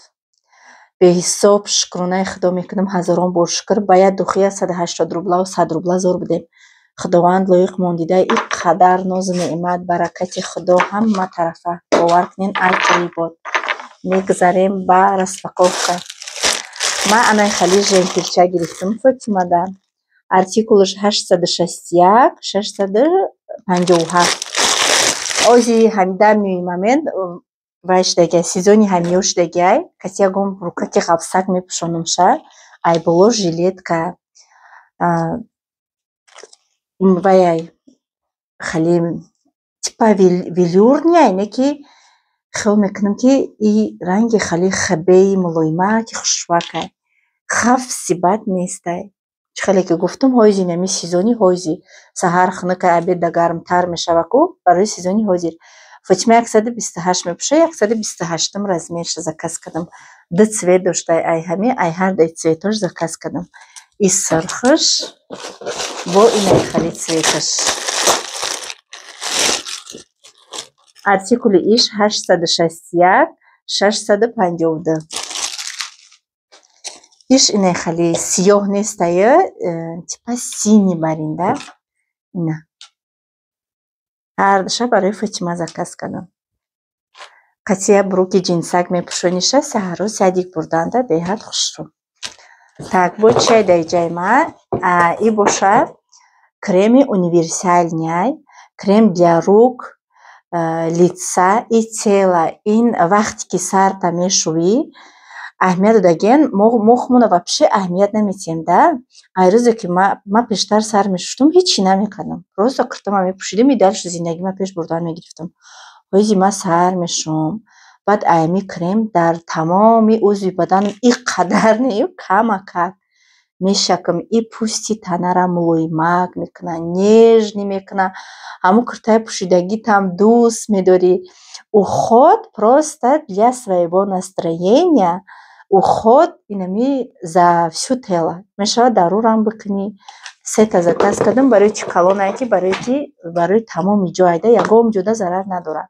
Беҳисоб шукронаи Худо мекунам, ҳазорон бор шукр. Ба як духи 180 рублаву 100 рубла зор будем. Худованд лоиқ мондида ин қадар нозу неъмат, баракати Худо ҳама тарафа. Бовар кунед, аҷоибот. Мегузарем ба распаковка. Ман анаи хали жемперча гирифтам Фотимада. Артикулаш 861, 657. Ози ҳамидами момент вай шудагиай, сезони ҳамиё шудагиай. Каси ягон рукаки ғафсак мепӯшонумша, ай боло жилетка, ваяй хеле типа велюрный, не ки хиёл мекунам, ки и ранги хеле хабеи мулоимаки хушвакай. Хафси бад нестай. Чӣ хеле ки гуфтум, ҳози инами сезони ҳози. Саҳар хунукай, обедда гармтар мешава ку, барои сезони ҳозир. Фотима 128 мепӯшад, 128-ум размерша заказ кардам. Ду цвет доштай ай ҳами, ай ҳар дуи цветош заказ кардам. И сирхаш бо инаи хали цветаш. Артикули иш 861, 652. Иш инаи хали сиёҳ нестая, типа синий баринда. Ина. Ҳар душа барои Фотима заказ кардам. Қатия бруки ҷинсак мепӯшониша, саҳарро садик бурданда беҳад хушрӯ. Так, бо чай дар иҷаи ма? И боша креми универсальный, крем для рук, лица и тела. Ин вақте ки сарта мешӯӣ, аҳамият додагиен, мо худмона вообще аҳамият наметиҳем, да? Ай рӯзе ки ман пештар сар мешуштум, ҳечи намекардам. Просто киртама мепӯшидим и дальше зиндагима пеш бурдан мегирифтам. Ҳози ман сар мешӯм, баъд аями крем дар тамоми узви баданам ин қадар не, камакак мешакам, и пӯсти танара мулоимак мекунад, нежный мекунад. Ҳамун киртаи пӯшидагитам дӯст медорӣ. Уход просто для своего настроения, уход инами за всю тело. Мешавад дар рӯрам бикунӣ. Сета заказ кардам, барои чӣ калонае, ки барои ки барои тамоми ҷо айда, ягон ҷода зарар надорад.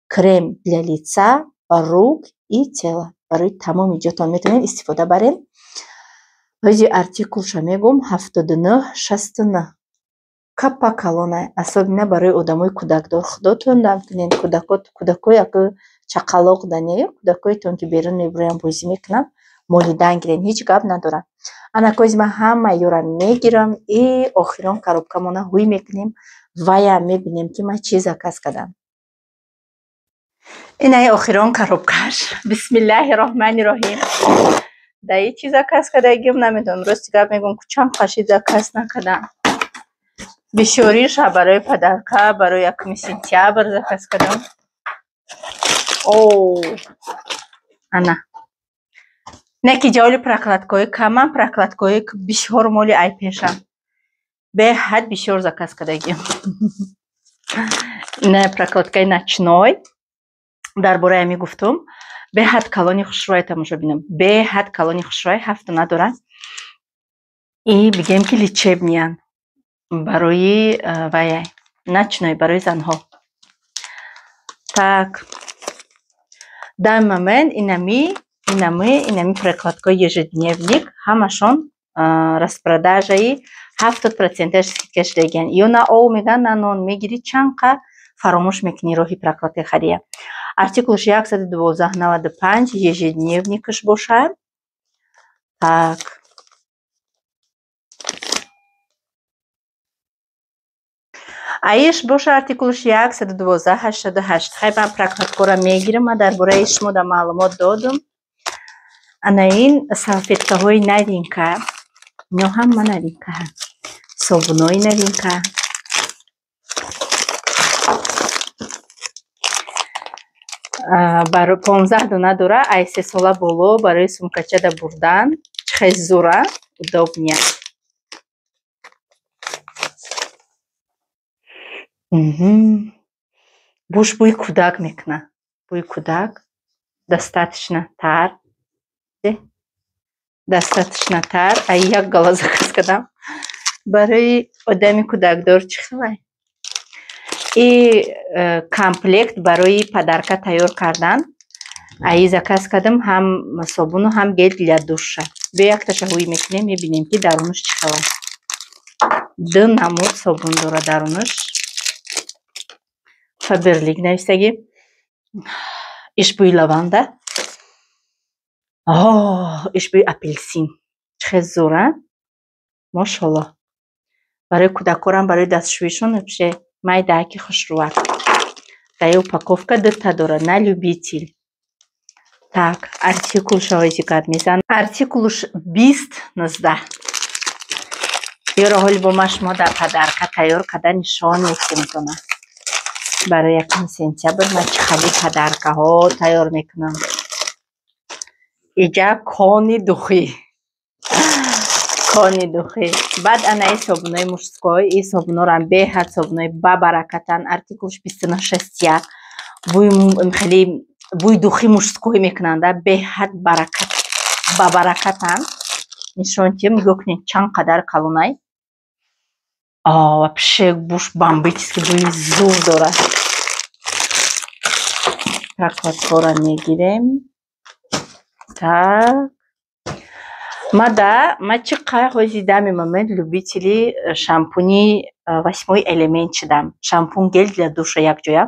Крем для лица, рук и тела. Барои тамоми ҷотон метавонед истифода баред. Ҳози артикулша мегӯм, 79, 69. Капа калонай, особенно барои одамои кӯдакдор. Худотон дам кунед, кӯдакои яку чақалоқ да не, кӯдакоитон ки берун мебироянд, бозӣ мекунанд, молидан гирен, ҳеҷ гап надорад. Анакози ман ҳама ёра мегирам и охирон коробкамона ҳуй мекунем, ваям мебинем, ки ман чӣ заказ кардам. Инаи охирон коробкаш. Бисмиллаҳи роҳмани роҳим. Да и чӣ заказ кардагим намедонам. Рости гап мегӯм, чанд қаши заказ накардам. Бисёриша барои подарка, барои 1 сентябр заказ кардам. О, ана. Не ки ҷаволи прокладкаҳои камам, прокладкаҳои бисёр моли ай пешам. Беҳад бисёр заказ кардагим. Ина прокладкаи ночной. Дар бораи ами гуфтум. Беҳад калони хушрӯй, тамошобинам. Беҳад калони хушрӯй, 7 дона дорад. И бигем ки лечебныян. Барои вай ночной, барои занҳо. Так. Дар момент инами прокладкаи ежедневник ҳамашон распродажаи 70% скидка шудагиян. Ё на ов меган, на нон мегирӣ, чанд қа фаромӯш мекунӣ роҳи прокладка хария. Артикулш 112,95 ежедневникаш бошад. Так. Аиш боша артикулш 112,88. Хай ман прокладкаро мегирам, ман дар бораи шумо да маълумот додум. Ана ин салфеткаҳои новинка. Ино ҳама новинка. Собунои новинка. Барои 15 дона дора, ай 3 сола боло барои сумкача да бурдан. Чӣ хел зура, удобния. Буш бӯи кӯдак мекунад. Бӯи кӯдак достаточно тар. Достаточно тар. Ай як гала заказ кардам. Барои одами кӯдакдор чӣ хелай? И комплект барои подарка тайёр кардан. Ай заказ кардам ҳам собуну ҳам гель для душа. Биё якташа ҳӯй мекунем, мебинем ки дарунаш чӣ хелай. Ду намуд собун дорад дарунаш. Фаберлик нависагӣ. Иш бӯи лаванда. Иш бӯи апелсин. Чӣ хел зура? Мошаллоҳ. Барои кӯдакорам, барои дастшӯишон вообще майдааки хушрӯак. Дар упаковка дута дорад, на любитель. Так, артикулша ҳози гап мезанам. Артикулш 20,19. Ёро ҳоли бо ма шумо дар подарка тайёр карда нишон метиҳам. Барои 1 сентябр ман чӣ хали подаркаҳо тайёр мекунам. Иҷа кони духӣ. Кони духӣ. Баъд ана и собунои мужской, и собунорам беҳад собунои бабаракатан. Артикулш 29,61. Бӯи хеле бӯи духи мужской мекунанда, беҳад баракат, бабаракатан. Нишон тиҳам, нигоҳ кунед чанд қадар калонай. Вообще буш бомбический бӯи зур дорад. Прокладкаро мегирем. Так. Ма чӣ қай ҳози дами момент любители шампуни восьмой элемент шудам. Шампун гель для душа якҷоя.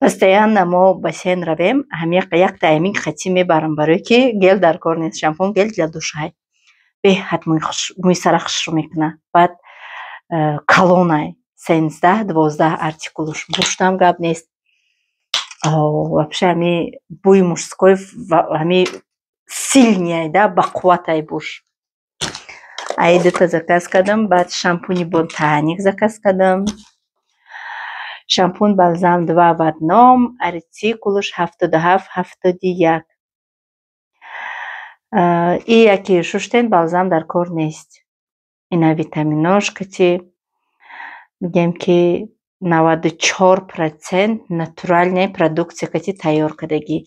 Постоянно мо бассейн равем, ҳамин якта ҳамин хати мебарам, барое ки гел дар кор нест. Шампун гель для душа. Беҳад мӯи сара хушрӯ мекунад. Баъд калонай 13-12 артикулш. Буштам гап нест. Вообще ҳами бӯи мужской ҳами сильный да, бақувватай буш. Ай дута заказ кардам, баъд шампуни Ботаник заказ кардам. Шампун бальзам 2 в одном, артикулш 77,71. И яке шуштен бальзам дар кор нест. Ина витаминош кати мегем ки 94% натуральная продукция кати тайёр кардагӣ.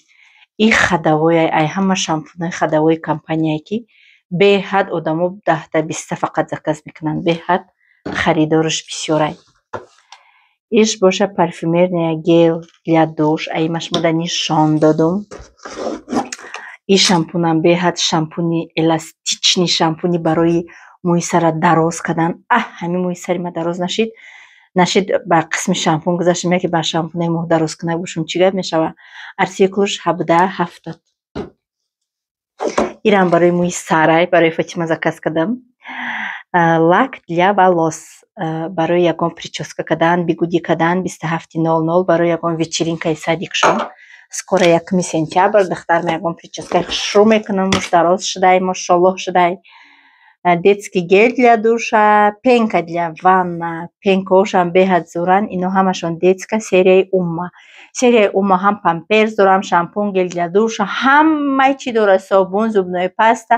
И ходовой, ай ҳама шампунои ходовой компанияе ки беҳад одамо 10-20 фақат заказ мекунанд, беҳад харидораш бисёрай. Иш боша парфюмерная гель для душ, ай ма шумо да нишон додум. И шампунам беҳад шампуни эластичный, шампуни барои мӯи сара дароз кардан. Ҳамин мӯи сари ма дароз нашид. Нашид ба қисми шампун гузаштем, яке ба шампунаи мӯ дароз кунак бошум, чӣ гап мешавад? Артикулш 17,70. Ирам барои мӯи сарай, барои Фотима заказ кардам. Лак для волос барои ягон прическа кардан, бигудӣ кардан 27,00 барои ягон вечеринкаи садикшон. Скоро 1 сентябр духтарам ягон прическаи хушрӯ мекунам, муш дароз шудай, мошоллоҳ шудай. Детский гель для душа, пенка для ванна. Пенкаҳошам беҳад зӯранд, ино ҳамашон детска серияи Умма. Серияи Умма ҳам памперс дорам, шампун, гель для душа, ҳамаи чӣ дорад, собун, зубной паста,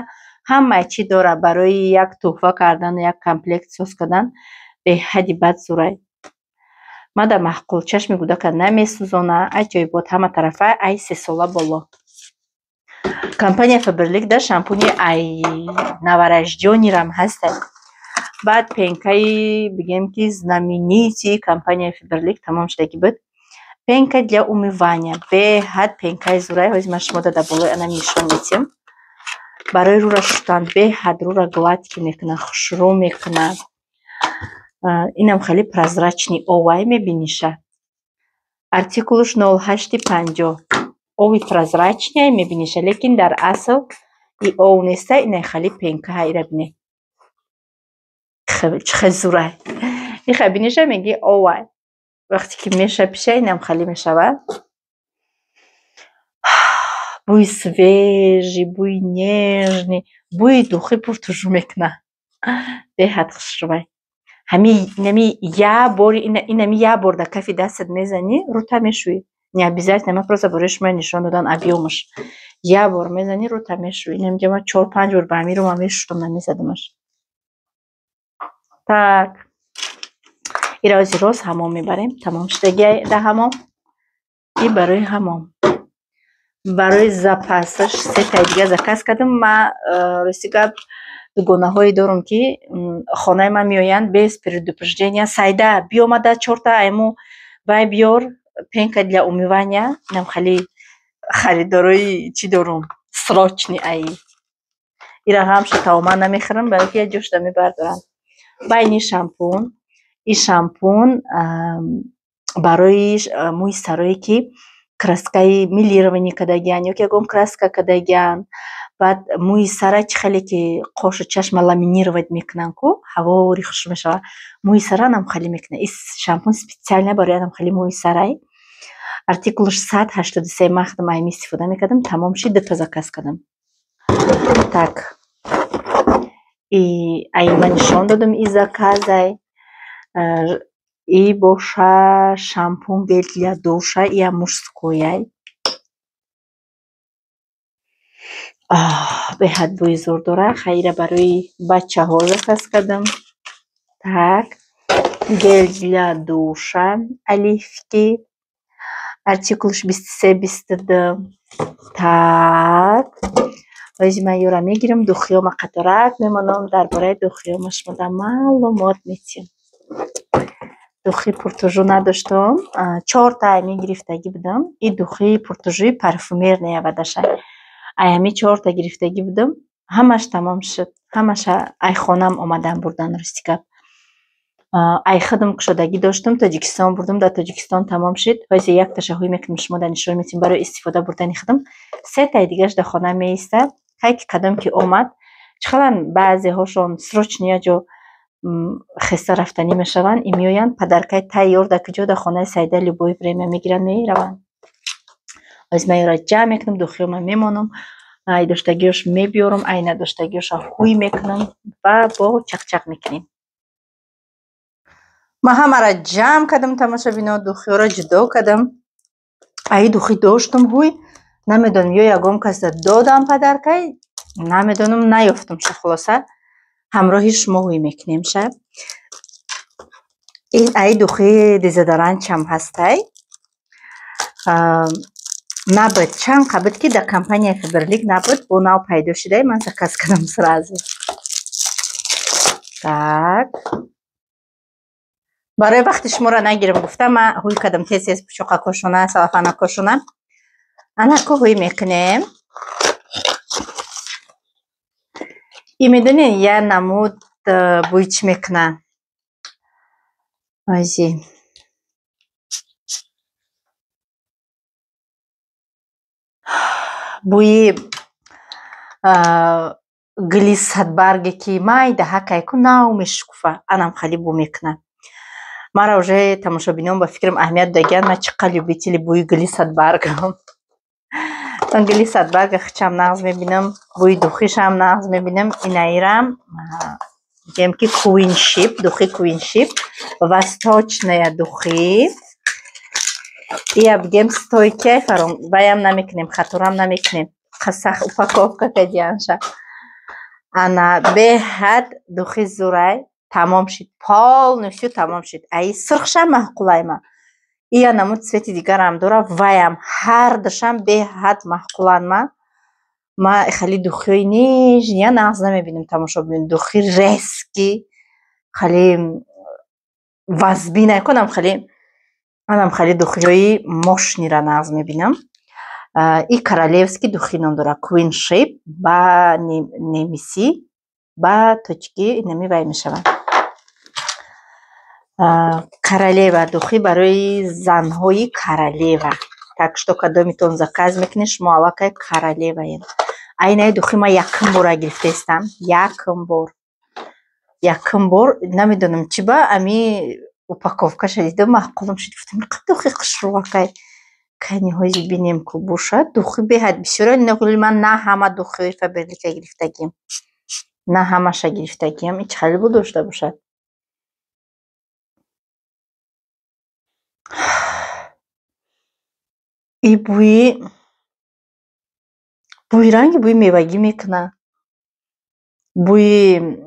Ҳама чӣ дора барои як тӯҳфа кардану як комплект соз кардан, беҳади бад зурай. Мада маъқул, чашми кӯдака намесӯзона, аҷоибот ҳама тарафа, ай 3 сола боло. Компания Фаберлик да шампуни ай новорождённый рам ҳастай. Баъд пенка и, бигем ки, знаменитый компанияи Фаберлик тамом шудагӣ буд. Пенка для умывания. Беҳад пенка и зурай. Ҳозир ман шумо дар болои ана нишон медиҳам. Барои рӯра шустан беҳад рӯра гладкий мекунад, хушрӯ мекунад. Инам хеле прозрачный овай, мебиниша. Артикулаш 0850. Ови прозрачный мебиниша, лекин дар асл и ов неста, инай хеле пенка ҳа, ира бине. Чӣ хел зурай. Иха биниша, мегӣ овай. Вақте ки мешапиша, инам хеле мешавад. Бӯи свежий, бӯи нежный, бӯи духи пуртужу мекунад. Беҳад хушрӯвай. Ҳами як бори, инами як бор дар кафи дастат мезанӣ, рӯта мешӯӣ. Не обязательно, ман просто барои шумо нишон додан объём аш. Як бор мезанӣ, рӯта мешӯӣ. Инамҷа ман чор панҷ бор ба ҳамин рӯ ман мешуштам, намезадамаш. Так. Ира ҳозир рост ҳамом мебарем. Тамом шудагиай дар ҳамом. И барои ҳамом. Барои запас аш сетаи дига заказ кардам. Ман, рости гап, дугонаҳое дорам, ки хонаи ман меоянд без предупреждения: «Сайда, биёмада, чорта айму вай биёр, пенка для умывания». Инам хеле харидорои чӣ дорум, срочный аи. Ира ҳамша тамоман намехӯрам, барои ки як ҷошда мебардорам. Байни шампун. Ин шампун барои мӯи сарое, ки краска и мелирование кардагиан ё ки ягон краска кардагиан. Баъд мӯи сара чӣ хеле ки қошу чашма ламинировать мекунанд ку, ҳавори хушрӯ мешавад. Мӯи саранам хеле мекунад. Ин шампун специально барои анам хеле мӯи сарай. Артикулаш 183. Ман худам айми истифода мекардам, тамом шид, дута заказ кардам. Так. И ай ман нишон додам и заказай. И боша шампун, гель для душа, иам мужской ай. Беҳад бӯи зур дорад. Хайра, барои бачаҳо заказ кардам. Так. Гель для душа оливки. Артикулаш 2322. Так. Ҳозир ман ёра мегирам, духиёма қаторак мемонам, дар бораи духиёма шумода маълумот медиҳам. Духи пуртужу надоштам. Чорта ами гирифтагӣ будам. И духи пуртужуи парфюмерная вадаша. Ай ҳами чорта гирифтагӣ будам. Ҳамаш тамом шуд. Ҳамаша ай хонам омадан бурдан, рости гап. Ай худам кушодагӣ доштам, Тоҷикистон бурдам, дар Тоҷикистон тамом шуд. Ҳозир якташа ҳуй мекунам, шумода нишон медиҳам барои истифода бурдани худам. Сетаи дигараш дар хона меистад. Ҳай ки кадом ки омад, чӣ баъзеҳошон срочно як ҷо хеста рафтанӣ мешаванд и меоянд, подарка и тайёр дар куҷо, дар хонаи Сайда, любое время мегиранд, мераванд. Ҳозир ман ёра ҷамъ мекунам, духиёма мемонам, ай доштагиёш мебиёрам, ай надоштагиёша ҳуй мекунам ва бо чақчақ мекунем. Ман ҳамаро ҷамъ кардам, тамошобино, духиёро ҷудо кардам. Аи духи доштам ҳуй, намедонам, ё ягон каса додам подарка й, намедонам, наёфтам ша. Хулоса, ҳамроҳи шумо ҳуй мекунем ша. Ин аи духи дезодорант чам ҳастай. Набуд, чанд қа буд, ки дар компанияи Фаберлик набуд, бо нав пайдо шудай, ман заказ кардам сразу. Так. Барои вақти шуморо нагирам гуфта, ман ҳуй кардам тез тез пучоқакошона, салафанакошона. Анако ҳуй мекунем. И медонед, як намуд бӯй чӣ мекунад? Ози. Бӯи гули садбарге, ки майда ҳакай ку, нав мешукуфа, анам хеле бӯ мекунад. Мара уже тамошобинон ба фикрам аҳамият додагианд, ман чӣ қадр любители бӯи гули садбаргам. Ман гули садбарга хичам нағз мебинам, бӯи духишам нағз мебинам. Инаирам мегӯям, ки Куиншип, духи Куиншип, восточная духи. Ия бигем, стойкий, фаром ваям намекунем, хаторам намекунем. Сах упаковка кардианша. Ана беҳад духи зурай, тамом шид, полностью тамом шид. Аи сурхшам маъқулай ма. Ия намуд цвети дигарам дора, ваям ҳардушам беҳад маъқуланд ма. Ма хеле духиҳои нежный я нағз намебинам, тамошобин. Духи резкий, хеле вазбин айконам, хеле манам хеле духиҳои мощныйра нағз мебинам. И королевский духи ном дора, Queen Shape, ба немисӣ, ба тоҷикӣ инами вай мешавад. Королева духи барои занҳои королева. Так что кадомитон заказ мекунед, шумо аллакай королеваед. Айнаи духи ман якум бора гирифтаистам. Якум бор. Якум бор, намедонам чӣ, ба ами упаковкаша дидам, маъқулам шуд. Гуфтам, иқа духи хушрӯакай. Кани ҳози бинем ку бошад. Духи беҳад бисёр. Ман на ҳама духиҳои Фаберлика гирифтагиам. На ҳамаша гирифтагиам. Ич хеле бу дошта бошад. И бӯи ранги бӯи мевагӣ мекунад. Бӯи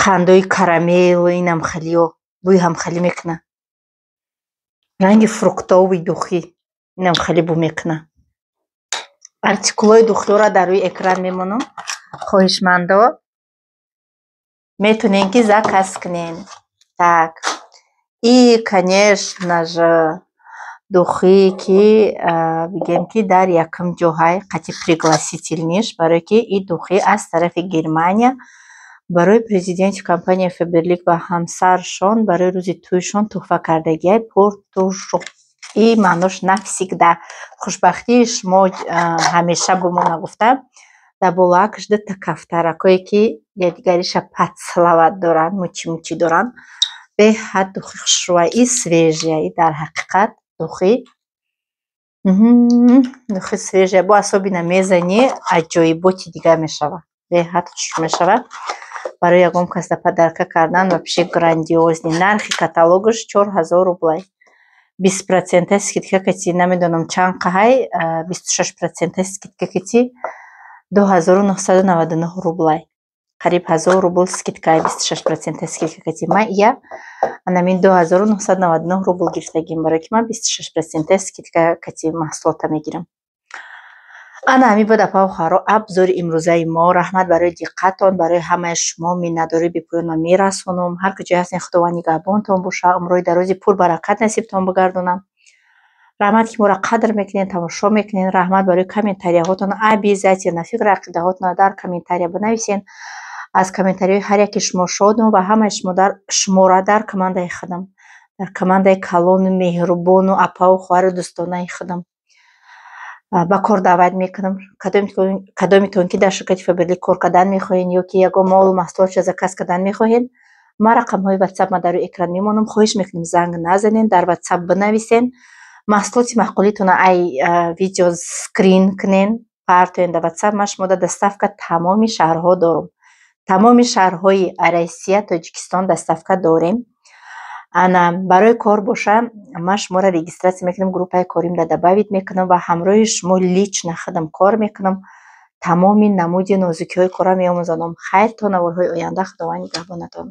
қандои карамел, инам хелиё бӯи ҳам хеле мекунад. Ранги фруктовый духи инам хеле бӯ мекунад. Артикулҳои духиҳоро дар рӯи экран мемонам. Хоҳишмандо метонед, ки заказ кунед. Так. И, конечно же, духие ки бигем, ки дар якум ҷоҳай қати пригласительныйш, барое ки и духи аз тарафи Германия барои президенти компанияи Фаберлик ва ҳамсаршон барои рӯзи тӯйшон туҳфа кардагиай, Pour toujours. И маънош навсегда. Хушбахтии шумо ҳамеша бимона гуфта, дар болоакш дута кафтаракое, ки якдигариша поцеловать доранд, мучи мучи доранд. Беҳад духи хушрӯай, и свежий, и дар ҳақиқат духи свежий. Бо особенно мезанӣ, аҷоиботи дигар мешавад. Беҳад хушрӯ мешавад. Барои ягон каса подарка кардан вообще грандиозный. Нархи каталогаш 4000 рублай. 20% скидка кати, намедонам чанд қаҳай, 26% скидка кати 2999 рублай. Қариб 1000 рубл скидка, 26% скидка кати. Ман ия анамин 2999 рубл гирифтагим, барое ки ман 26% скидка кати маҳсулота мегирам. Ана ҳамин буд, апаву хоҳаро, обзори имрӯзаи мо. Раҳмат барои диққатон, барои ҳамаи шумо миннатдории бепоён ман мерасонам. Ҳар куҷое ҳастен, Худованд нигаҳбонтон боша, умрҳои дарози пурбаракат насибтон бигардонам. Раҳмат, ки моро қадр мекунед, тамошо мекунед. Раҳмат барои комментарияҳотон. Обязательно фикру ақидаҳотонро дар комментария бинависед. Аз комментарияҳои ҳар яке шумо шодам ва ҳамаи шуморо дар командаи худам, дар командаи калону меҳрубону апаву хоҳару дӯстонаи худам ба кор даъват мекунам. Кадомитон ки дар ширкати Фаберлик кор кардан мехоҳед ё ки ягон молу маҳсулотша заказ кардан мехоҳед, ман рақамҳои ватсап ма дар рӯи экран мемонам. Хоҳиш мекунам, занг назанед, дар ватсап бинависед. Маҳсулоти маъқулитонро ай видео скрин кунен, партоен дар ватсап. Ман шумода доставка тамоми шаҳрҳо дорам. Тамоми шаҳрҳои Россия, Тоҷикистон доставка дорем. Ана барои кор боша, ман шуморо регистрация мекунам, группаи коримда добавить мекунам ва ҳамроҳи шумо лично худам кор мекунам. Тамоми намуди нозукиҳои корро меомӯзонам. Хайр, то наворҳои оянда, Худованд нигаҳбонатон.